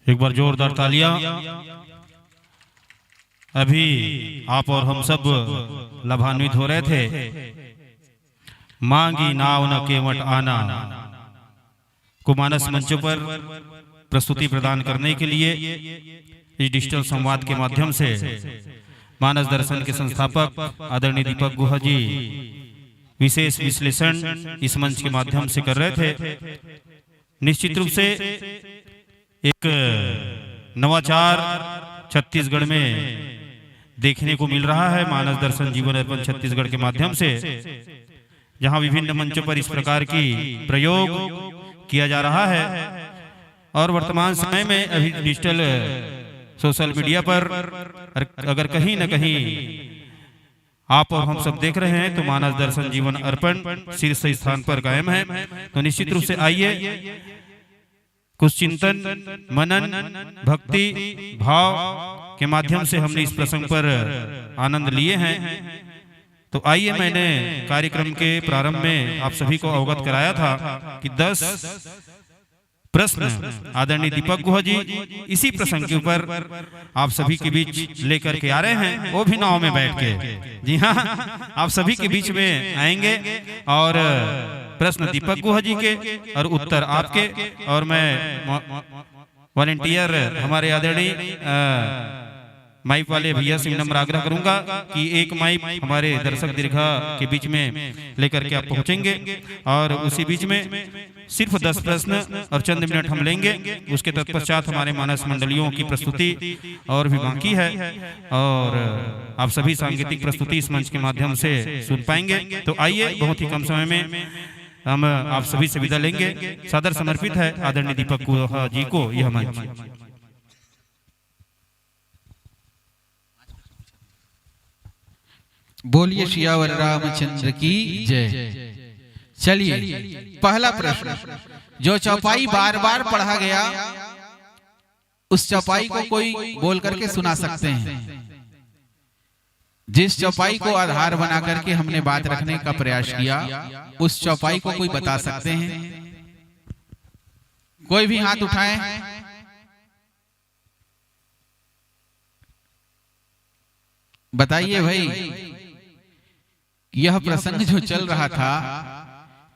एक बार जोरदार तालियां। अभी आप और हम सब लाभान्वित हो रहे थे। मांगी नाव न केवट आना को मानस मंचों पर प्रस्तुति प्रदान करने के लिए इस डिजिटल संवाद के माध्यम से मानस दर्शन के संस्थापक आदरणीय दीपक गुहा जी विशेष विश्लेषण इस मंच के माध्यम से कर रहे थे। निश्चित रूप से एक नवाचार छत्तीसगढ़ में देखने को मिल रहा है मानस दर्शन जीवन अर्पण छत्तीसगढ़ के माध्यम से, जहां विभिन्न मंचों पर इस प्रकार की प्रयोग किया जा रहा है। और वर्तमान समय में अभी डिजिटल सोशल मीडिया पर अगर कहीं ना कहीं आप और हम सब देख रहे हैं तो मानस दर्शन जीवन अर्पण शीर्ष स्थान पर कायम है। तो निश्चित रूप से आइए, कुछ चिंतन, मनन, भक्ति भाव के माध्यम से हमने इस प्रसंग पर आनंद लिए हैं। तो आइए, मैंने कार्यक्रम के प्रारंभ में आप सभी को अवगत कराया था कि दस प्रश्न आदरणीय दीपक गुहा जी, इसी प्रसंग के ऊपर आप सभी के बीच लेकर के आ रहे हैं, वो भी नाव में बैठ के। जी हाँ, आप सभी के बीच में आएंगे और प्रश्न दीपक गुहा जी के और उत्तर आपके। और मैं वॉलंटियर हमारे आदरणीय, अ, माइक वाले भैया से विनम्र आग्रह करूंगा कि एक माइक हमारे दर्शक दीर्घा के बीच में लेकर के आप पहुंचेंगे और उसी बीच में सिर्फ दस प्रश्न और चंद मिनट हम लेंगे। उसके तत्पश्चात हमारे मानस मंडलियों की प्रस्तुति और भी बाकी है और आप सभी सांगीतिक प्रस्तुति इस मंच के माध्यम से सुन पाएंगे। तो आइए, बहुत ही कम समय में हम आप सभी से विदा लेंगे। सादर समर्पित है आदरणीय दीपक गुहा जी को यह मंच। बोलिए सियावर रामचंद्र की जय। चलिए, पहला प्रश्न, जो चौपाई बार बार पढ़ा गया, उस चौपाई को कोई बोल करके सुना सकते हैं? जिस चौपाई को आधार बना करके हमने बात रखने का प्रयास किया, उस चौपाई को कोई बता सकते हैं? कोई भी हाथ उठाएं, बताइए भाई। यह प्रसंग जो चल रहा था,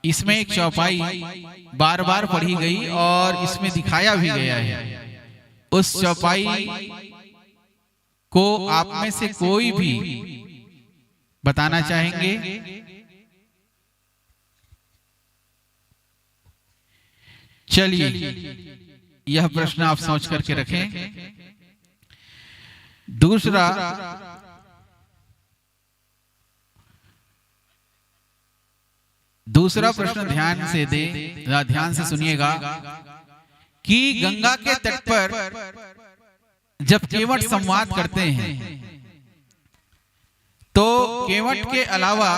इसमें एक चौपाई बार बार पढ़ी गई और इसमें दिखाया भी गया है। उस चौपाई को आप में से कोई भी बताना चाहेंगे? चलिए, यह प्रश्न आप सोच करके रखें। दूसरा, दूसरा प्रश्न ध्यान से दे, ध्यान से सुनिएगा कि गंगा के तट पर जब केवट संवाद करते हैं, तो केवट के अलावा,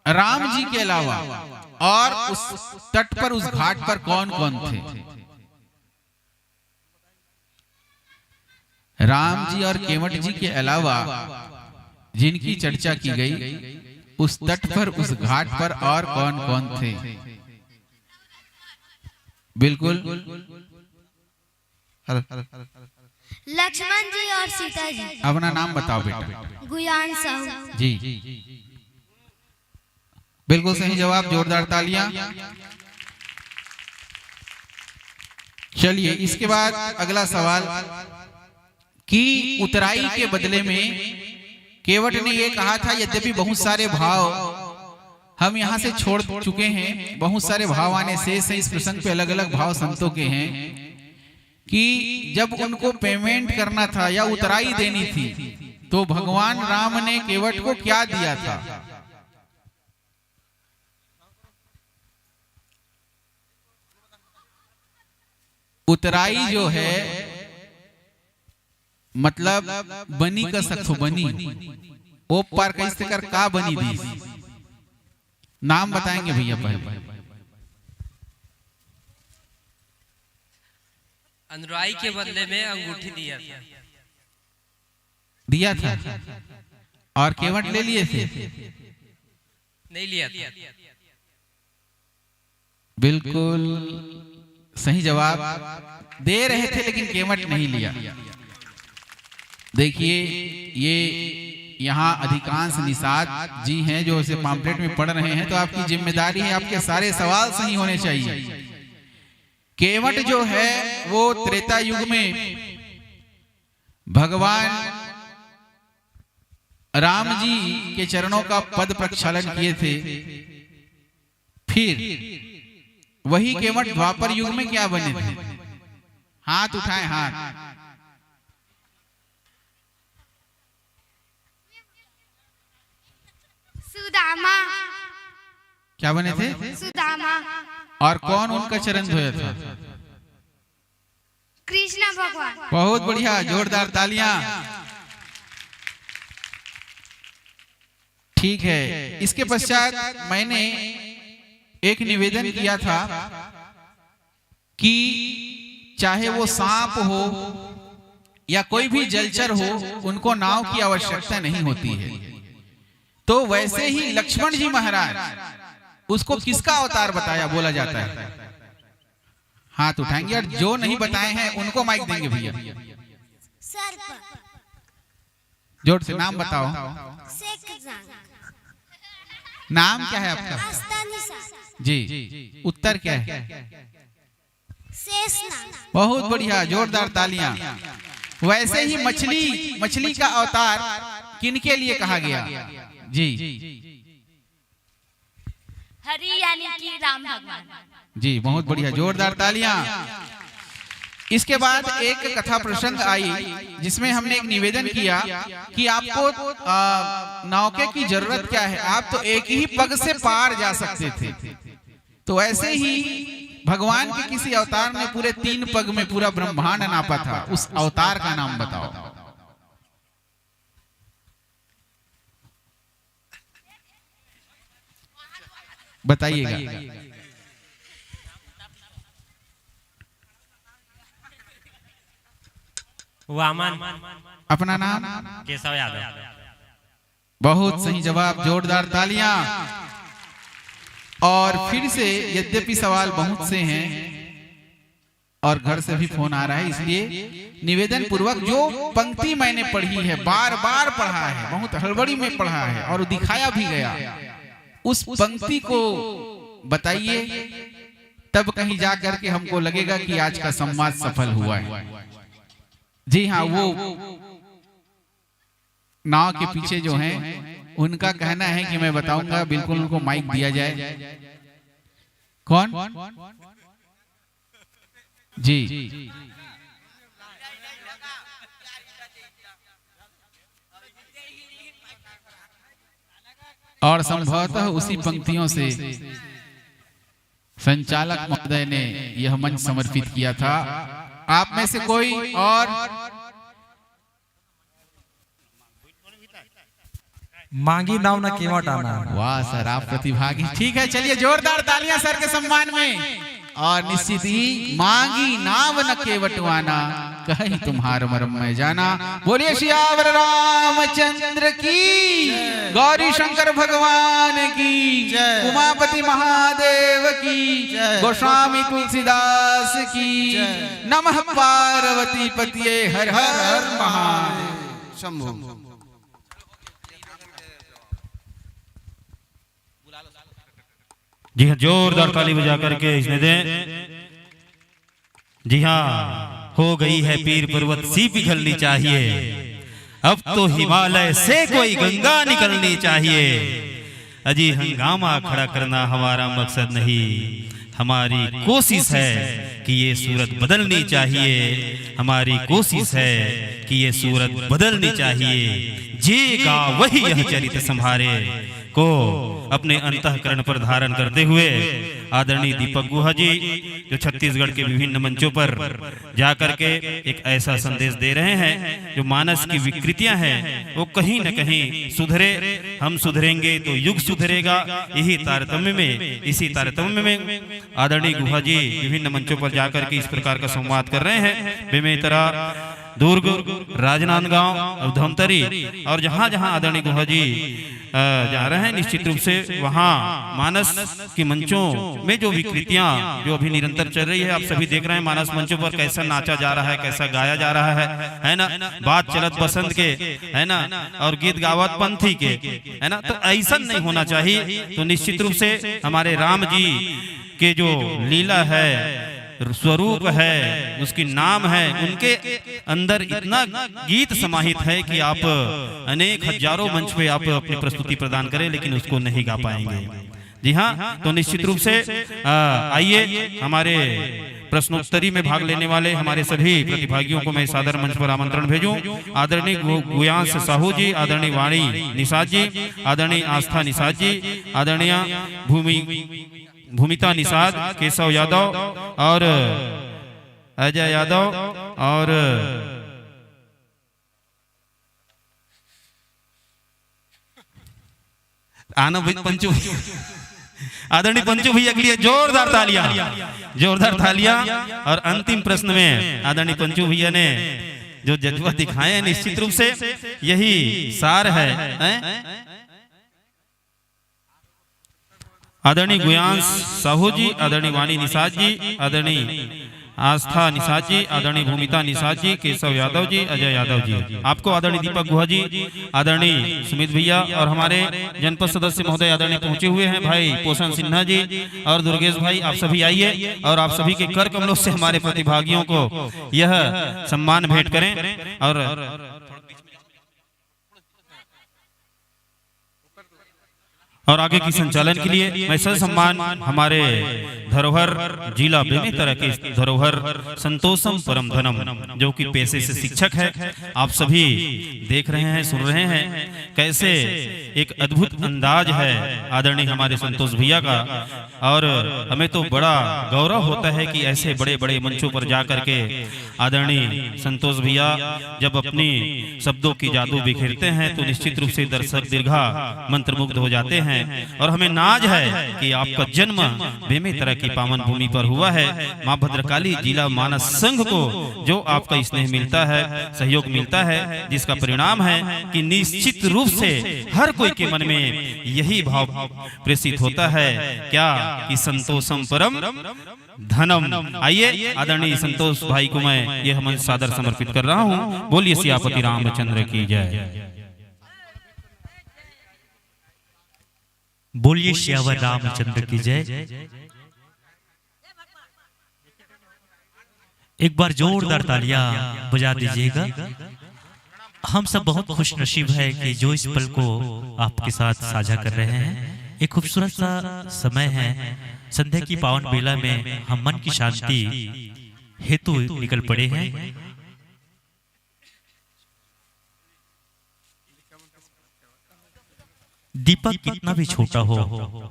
राम जी के अलावा और उस तट पर, उस घाट पर कौन कौन थे? राम जी और केवट जी के अलावा जिनकी चर्चा की गई, उस तट पर, उस घाट पर और कौन कौन थे? बिल्कुल। लक्ष्मण जी और सीता जी। अपना नाम बताओ बेटा। गुयान साहू। जी, बिल्कुल सही जवाब, जोरदार तालियां। चलिए, इसके बाद अगला सवाल कि उतराई के बदले में केवट ने ये कहा था, यद्यपि बहुत सारे भाव हम यहाँ से छोड़ चुके हैं, बहुत सारे भाव आने शेष हैं, इस प्रसंग पे अलग-अलग भाव संतों के हैं, कि जब उनको पेमेंट करना था या उतराई देनी थी, तो भगवान राम ने केवट को क्या दिया था? उतराई जो है, मतलब बनी का सखो बनी, ओ पार कैसे कर का बनी दी? नाम बताएंगे भैया पहले। अनुराई के बदले में अंगूठी दिया था। दिया था और केवट ले लिए थे। नहीं लिया था। बिल्कुल सही जवाब दे रहे थे, लेकिन केवट नहीं लिया। देखिए, ये यहाँ अधिकांश निषाद जी हैं जो इसे पॉम्पलेट में पढ़ रहे हैं, तो आपकी जिम्मेदारी है, आपके सारे सवाल सही होने चाहिए। केवट जो है, वो त्रेता युग में भगवान राम जी के चरणों का पद प्रक्षालन किए थे, फिर वही केवट द्वापर युग में क्या बने थे? हाथ उठाएं, हाथ। सुदामा। क्या बने थे? सुदामा। और कौन उनका चरण धोया था? कृष्ण भगवान। बहुत बढ़िया, जोरदार तालियां। ठीक है, इसके पश्चात मैंने एक निवेदन किया था कि चाहे वो सांप हो या कोई भी जलचर हो, उनको नाव की आवश्यकता नहीं होती है। तो वैसे ही लक्ष्मण जी महाराज, उसको किसका अवतार बताया, बोला जाता है? हाथ उठाएंगे, और जो नहीं बताए हैं उनको माइक देंगे भैया। सर्प। जोर से नाम बताओ। शेख जांग। नाम क्या है आपका? आस्था निशान। जी, उत्तर क्या है? शेष नाग। बहुत बढ़िया, जोरदार तालियां। वैसे ही मछली, मछली का अवतार किनके लिए कहा गया? जी, हरि यानी कि राम भगवान। जी, बहुत बढ़िया, जोरदार तालियां। इसके बाद एक कथा प्रसंग आई, जिसमें हमने एक निवेदन किया कि आपको, आ, नौके की जरूरत क्या है, आप तो एक ही पग से पार जा सकते थे। तो ऐसे ही भगवान के किसी अवतार ने पूरे तीन पग में पूरा ब्रह्मांड नापा था, उस अवतार का नाम बताओ। बताइएगा। वामन। अपना नाम? केशव यादव। बहुत सही जवाब, जोरदार तालियां। और फिर से, यद्यपि सवाल बहुत से हैं और घर से भी फोन आ रहा है, इसलिए निवेदन पूर्वक, जो पंक्ति मैंने पढ़ी है, बार बार पढ़ा है, बहुत हड़बड़ी में पढ़ा है और दिखाया भी गया, उस पंक्ति को बताइए, तब कहीं जा करके हमको लगेगा कि आज का संवाद सफल हुआ है। जी हाँ, वो नाव के पीछे जो हैं, उनका कहना है कि मैं बताऊंगा, बिल्कुल उनको माइक दिया जाए। कौन? जी। और संभवतः उसी पंक्तियों से संचालक महोदय ने यह मंच समर्पित किया था। आप में से कोई और? मांगी नाव न केवट आना। वाह सर, आप प्रतिभागी। ठीक है, चलिए जोरदार तालियां सर के सम्मान में। और निश्चित ही, मांगी नाव न केवट आना, कही तुम्हार मरम मैं जाना। बोलिए सियावर रामचंद्र की, गौरी शंकर भगवान की, जय। उमापति महादेव की, जय। गोस्वामी तुलसीदास की, जय। नमः पार्वती पतिये, हर हर हर महादेव। शंभो। जी हाँ, जोरदार ताली बजा करके इसने दें। जी हाँ, हो गई है पीर पर्वत सी पिघलनी चाहिए, अब तो हिमालय से कोई गंगा निकलनी चाहिए। अजी, हंगामा खड़ा करना हमारा मकसद नहीं, हमारी कोशिश है कि ये सूरत बदलनी चाहिए, हमारी कोशिश है कि ये सूरत बदलनी चाहिए। जे गा वही यह चरित संभारे को अपने अंतःकरण पर धारण करते हुए आदरणीय दीपक गुहा जी, जो छत्तीसगढ़ के विभिन्न मंचों पर जाकर के एक ऐसा संदेश दे रहे हैं, जो मानस की विकृतियां हैं, वो कहीं न कहीं सुधरे, हम सुधरेंगे तो युग सुधरेगा। यही तारतम्य में, इसी तारतम्य में आदरणीय गुहा जी विभिन्न मंचों पर जाकर के इस प्रकार का संवाद कर रहे हैं। बेमेतरा, दुर्ग, राजनांदगांव और धमतरी और जहां जहां आदरणीय गुहा जी, अ, जा रहे हैं, निश्चित रूप से वहां मानस के मंचों में जो विकृतियां जो अभी निरंतर चल रही है, आप सभी देख रहे हैं मानस मंचों पर कैसा नाचा जा रहा है, कैसा गाया जा रहा है, है ना? बात चलत बसंत के, है ना, और गीत गावत पंथी के, है ना? तो ऐसा नहीं होना चाहिए। तो निश्चित रूप से हमारे राम जी के जो लीला है, स्वरूप है, उसकी नाम है, उनके अंदर इतना गीत समाहित है कि आप अनेक हजारों मंच पे आप अपनी प्रस्तुति प्रदान करें, लेकिन उसको नहीं गा पाएंगे। जी हाँ, तो निश्चित रूप से, आ, आइए, हमारे प्रश्नोत्तरी में भाग लेने वाले हमारे सभी प्रतिभागियों को मैं सादर मंच पर आमंत्रण भेजूं। आदरणीय गु-, गुयांश साहू जी, आदरणीय वाणी निषाद जी, आदरणीय आस्था निषाद जी, आदरणीय भूमि भूमिता निषाद, केशव यादव और अजय यादव और आनंद भाई, पंचू, आदरणीय पंचू भैया के लिए जोरदार तालियां, जोरदार तालियां। और अंतिम प्रश्न में आदरणीय पंचू भैया ने जो जज्बा दिखाए हैं, निश्चित रूप से यही सार है, हैं? आदरणीय गुयांश साहू जी, आदरणीय वाणी निषाद जी, आदरणीय आस्था निषाद जी, आदरणीय भूमिता निषाद जी, केशव यादव जी, अजय यादव जी, आपको आदरणीय दीपक गुहा जी, आदरणीय सुमित भैया और हमारे जनपद सदस्य महोदय आदरणीय पहुंचे हुए हैं, भाई पोषण सिन्हा जी और दुर्गेश भाई, आप सभी आइए और आप सभी के कर कमलों से हमारे प्रतिभागियों को यह सम्मान भेंट करें। और और आगे की संचालन के लिए मैं सर सम्मान हमारे धरोहर जिला बेमेतरा के धरोहर संतोषम परम धनम, जो कि पेशे से शिक्षक है, आप सभी देख रहे हैं, सुन रहे हैं, कैसे एक अद्भुत अंदाज है आदरणीय हमारे संतोष भैया का। और हमें तो बड़ा गौरव होता है कि ऐसे बड़े बड़े मंचों पर जा करके आदरणीय संतोष भैया जब अपनी शब्दों की जादू बिखेरते हैं तो निश्चित रूप से दर्शक दीर्घा मंत्रमुग्ध हो जाते हैं। और हमें नाज है कि आपका जन्म बेमेतरा की पावन भूमि पर हुआ है। माँ भद्रकाली जिला मानस संघ को जो आपका स्नेह मिलता है, सहयोग मिलता है, जिसका परिणाम है कि निश्चित रूप से हर कोई के मन में यही भाव प्रेषित होता है, क्या कि संतोषम परम धनम। आइए आदरणीय संतोष भाई को मैं यह मंच सादर समर्पित कर रहा हूँ। बोलिए सियापति रामचंद्र की जय। बोलिए सियावर रामचंद्र की जय। एक बार जोरदार तालियां बजा दीजिएगा। हम सब बहुत खुश नसीब है कि जो इस पल को आपके साथ साझा कर रहे हैं। एक खूबसूरत सा समय है। संध्या की पावन बेला में हम मन की शांति हेतु निकल पड़े हैं। दीपक कितना भी छोटा हो,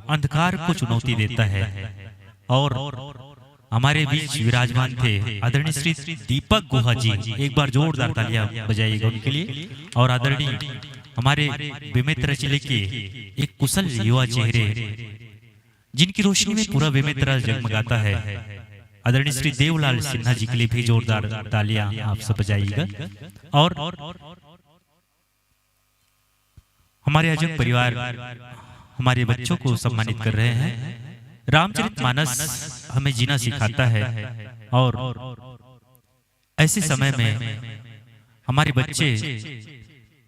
अंधकार को चुनौती देता है। और हमारे बीच विराजमान थे आदरणीय श्री दीपक गुहा जी, एक बार जोरदार तालियां बजाइएगा उनके लिए। और आदरणीय हमारे बेमेतरा जिले के एक कुशल युवा चेहरे, जिनकी रोशनी में पूरा बेमेतरा जगमगाता है, आदरणीय श्री देवलाल सिन्हा जी के लिए भी जोरदार तालियां आप सब बजाइएगा। और हमारे अजब परिवार हमारे बच्चों को सम्मानित कर रहे हैं। रामचरित मानस हमें जीना सिखाता है और ऐसे समय में हमारे बच्चे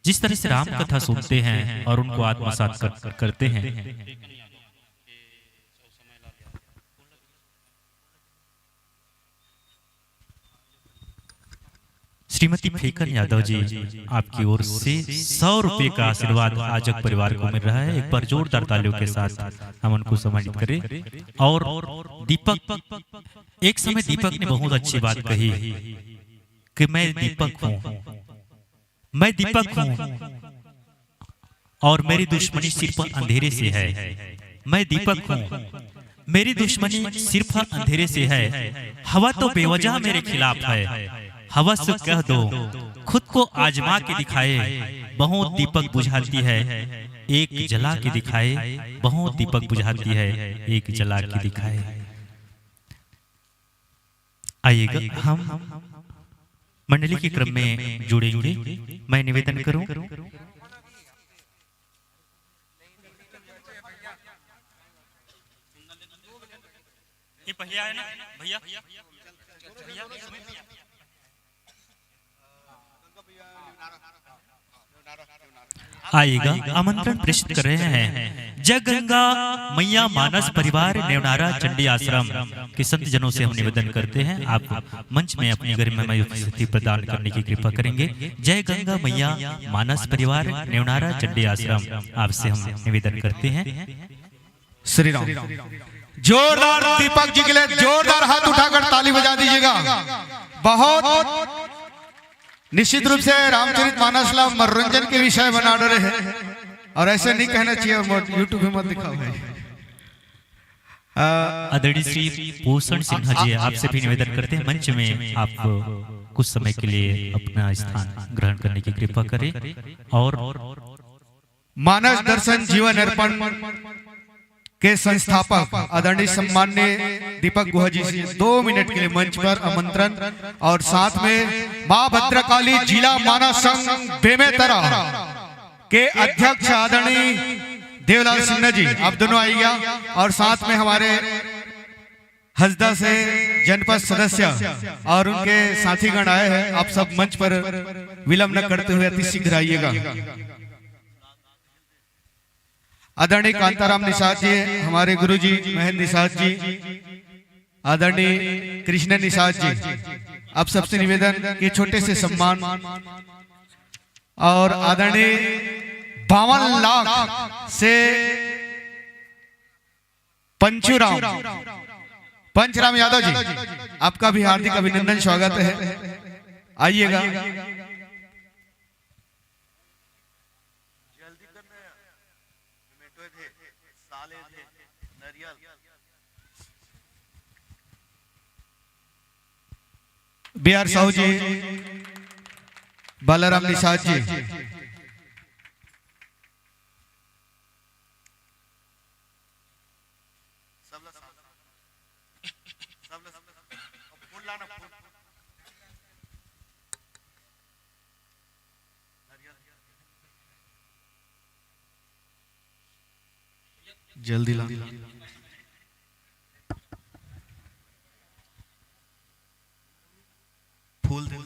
जिस तरह से राम कथा सुनते हैं और उनको आत्मसात कर, करते हैं। श्रीमती फेकन यादव जी, आपकी ओर से सौ रुपए का आशीर्वाद आजक परिवार को मिल रहा है। एक बार जोरदार तालियों के साथ हम उनको सम्मानित करें। और दीपक, एक समय दीपक ने बहुत अच्छी बात कही कि मैं दीपक हूँ, मैं दीपक हूँ और मेरी दुश्मनी सिर्फ अंधेरे से है। मैं दीपक हूँ, मेरी दुश्मनी सिर्फ अंधेरे से है। हवा तो बेवजह मेरे खिलाफ है। हवस कह दो, खुद को आजमा के दिखाए, बहुत दीपक बुझाती है। एक जला के दिखाए, बहुत दीपक बुझाती है। एक जला के दिखाए। आइएगा, हम मंडली के क्रम में जुड़ेंगे। मैं निवेदन करूं, ये पहले आए ना भैया, भैया। आइएगा, आमंत्रण प्रेषित कर रहे हैं जय गंगा मैया मानस परिवार नेवनारा चंडी आश्रम के संत जनों से हम निवेदन करते हैं, आप मंच में अपनी गरिमामय उपस्थिति प्रदान करने की कृपा करेंगे। जय गंगा मैया मानस परिवार नेवनारा चंडी आश्रम, आपसे हम निवेदन करते हैं। श्री राम। जोरदार दीपक जी के लिए जोरदार हाथ उठाकर ताली बजा दीजिएगा। बहुत निश्चित रूप से रामचरित मानस ला मनोरंजन के विषय बना डरे हैं और ऐसे नहीं कहना चाहिए, मत, YouTube पे मत दिखाओ भाई। अ, आदरणीय श्री पोषण सिन्हा जी, आपसे भी निवेदन करते हैं, मंच में आप कुछ समय के लिए अपना स्थान ग्रहण करने की कृपा करें। और मानस दर्शन जीवन अर्पण के संस्थापक आदरणीय सम्मान्य दीपक गुहा जी से दो मिनट के लिए मंच पर आमंत्रण, और साथ में मां भद्रकाली जिला मानस संघ बेमेतरा के अध्यक्ष आदरणीय देवलाल सिन्हा जी, आप दोनों आइएगा। और साथ में हमारे हसदा से जनपद सदस्य और उनके साथीगण आए हैं। आप सब मंच पर विलंब न करते हुए अति शीघ्र आइएगा। आदरणीय कांताराम निषाद जी, हमारे गुरुजी महेंद्र निषाद जी, आदरणीय कृष्ण निषाद जी, आप सबसे निवेदन कि छोटे से सम्मान। और आदरणीय बावन लाख से पंचूराम, पंचराम यादव जी, आपका भी हार्दिक अभिनंदन, स्वागत है, आइएगा। जल्दी करना यार, मेमेंटो दे, साले दे, नरियल। बी आर साहू जी, बालाराम निषाद जी, जल्दी ला। फूल दे।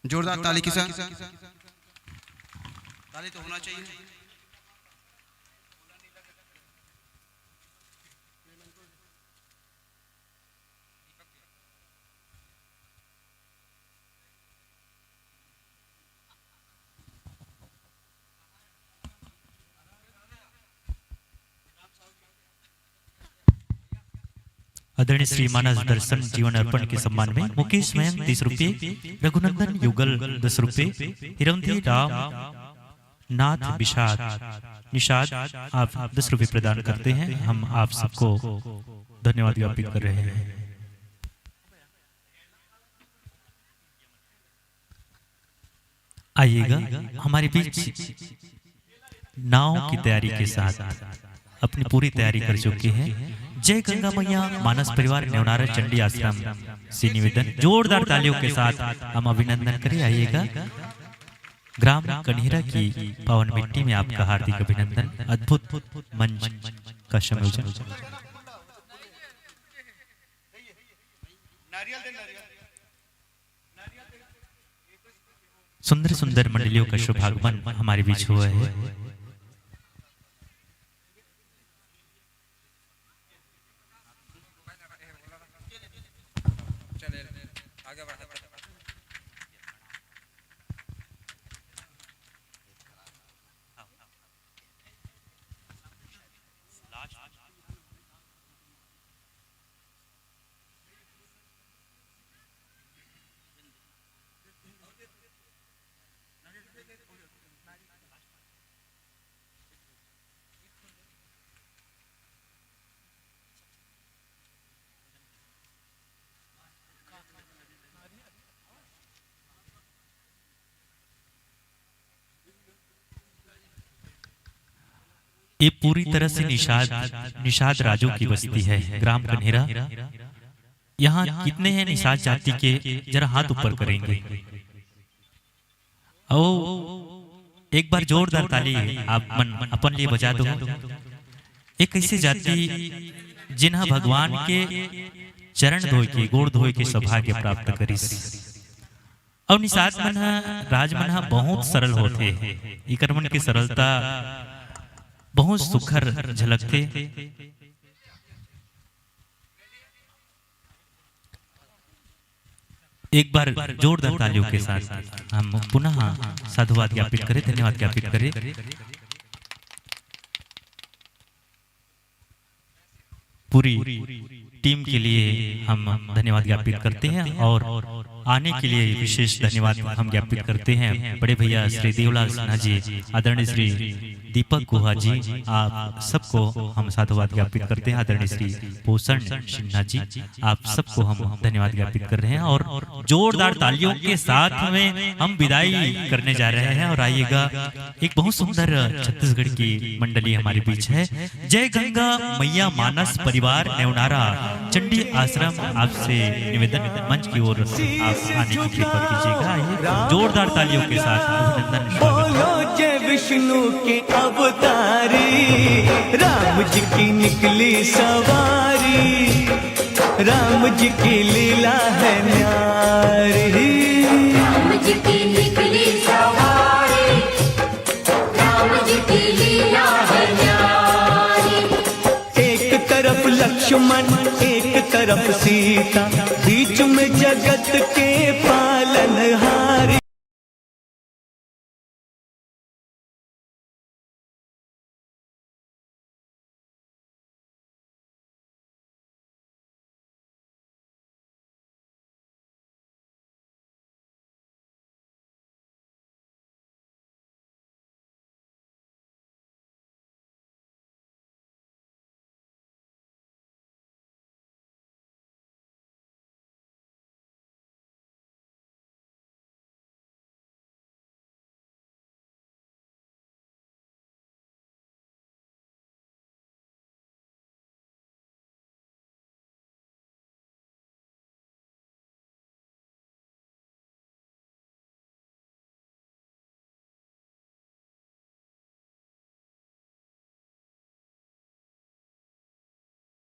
जोरदार ताली के साथ। ताली तो होना चाहिए। आदरणीय श्री मानस दर्शन जीवन अर्पण के सम्मान में मुकेश मयंक तीस रुपये, रघुनंदन युगल दस रुपये, हिरौंधी राम नाथ विषाद निषाद, आप दस रुपये प्रदान करते हैं। हम आप सबको धन्यवाद ज्ञापित कर रहे हैं। आइएगा, हमारे बीच नाव की तैयारी के साथ अपनी पूरी तैयारी कर चुके हैं। जय गंगा मैया मानस परिवार नेवनारा चंडी आश्रम से निवेदन, जोरदार तालियों के साथ हम अभिनंदन करें। आइएगा, ग्राम कन्हेरा की पावन मिट्टी में आपका हार्दिक अभिनंदन। अद्भुत मंच का संयोजन। सुंदर सुंदर मंडलियों का शुभागमन हमारे बीच हुआ है। ये पूरी तरह से निषाद, निषाद राजों की बस्ती है, ग्राम कन्हेरा। यहाँ कितने हैं निषाद जाति के, जरा हाथ ऊपर करेंगे। आओ, एक बार जोरदार ताली आप मन अपन लिए बजा दो। एक ऐसी जाति जिन्हा भगवान के चरण धोए के, गोड़ धोए के सौभाग्य प्राप्त करिस। अउ निषाद मन ह, राज मन ह बहुत सरल होथे। इकर मन के सरलता बहुत सुघर झलकथे। एक बार जोरदार तालियों के साथ हम पुनः साधुवाद ज्ञापित करें, धन्यवाद ज्ञापित करें। पूरी टीम के लिए हम धन्यवाद ज्ञापित करते हैं और आने के लिए विशेष धन्यवाद हम ज्ञापित करते हैं बड़े भैया श्री देवलाल सिन्हा जी, आदरणीय श्री दीपक गुहा जी, आप सबको हम साधुवाद ज्ञापित करते हैं। आदरणीय श्री पोषण सिन्हा जी, आप सबको हम धन्यवाद ज्ञापित कर रहे हैं और जोरदार तालियों के साथ में हम विदाई करने जा रहे हैं। और आइएगा, एक बहुत सुंदर छत्तीसगढ़ की मंडली हमारे बीच है। जय गंगा मैया मानस परिवार नेवनारा चंडी आश्रम, आपसे निवेदन, मंच की ओर आप आने की कृपा कीजिएगा। आइए, जोरदार तालियों के साथ अभिनंदन, स्वागत। बोलो जय विष्णु के अवतारी, राम जी की निकली सवारी, राम जी की लीला है न्यारी। राम जी की निकली सवारी, राम जी की लीला है न्यारी। एक तरफ लक्ष्मण, एक तरफ सीता, बीच में जगत के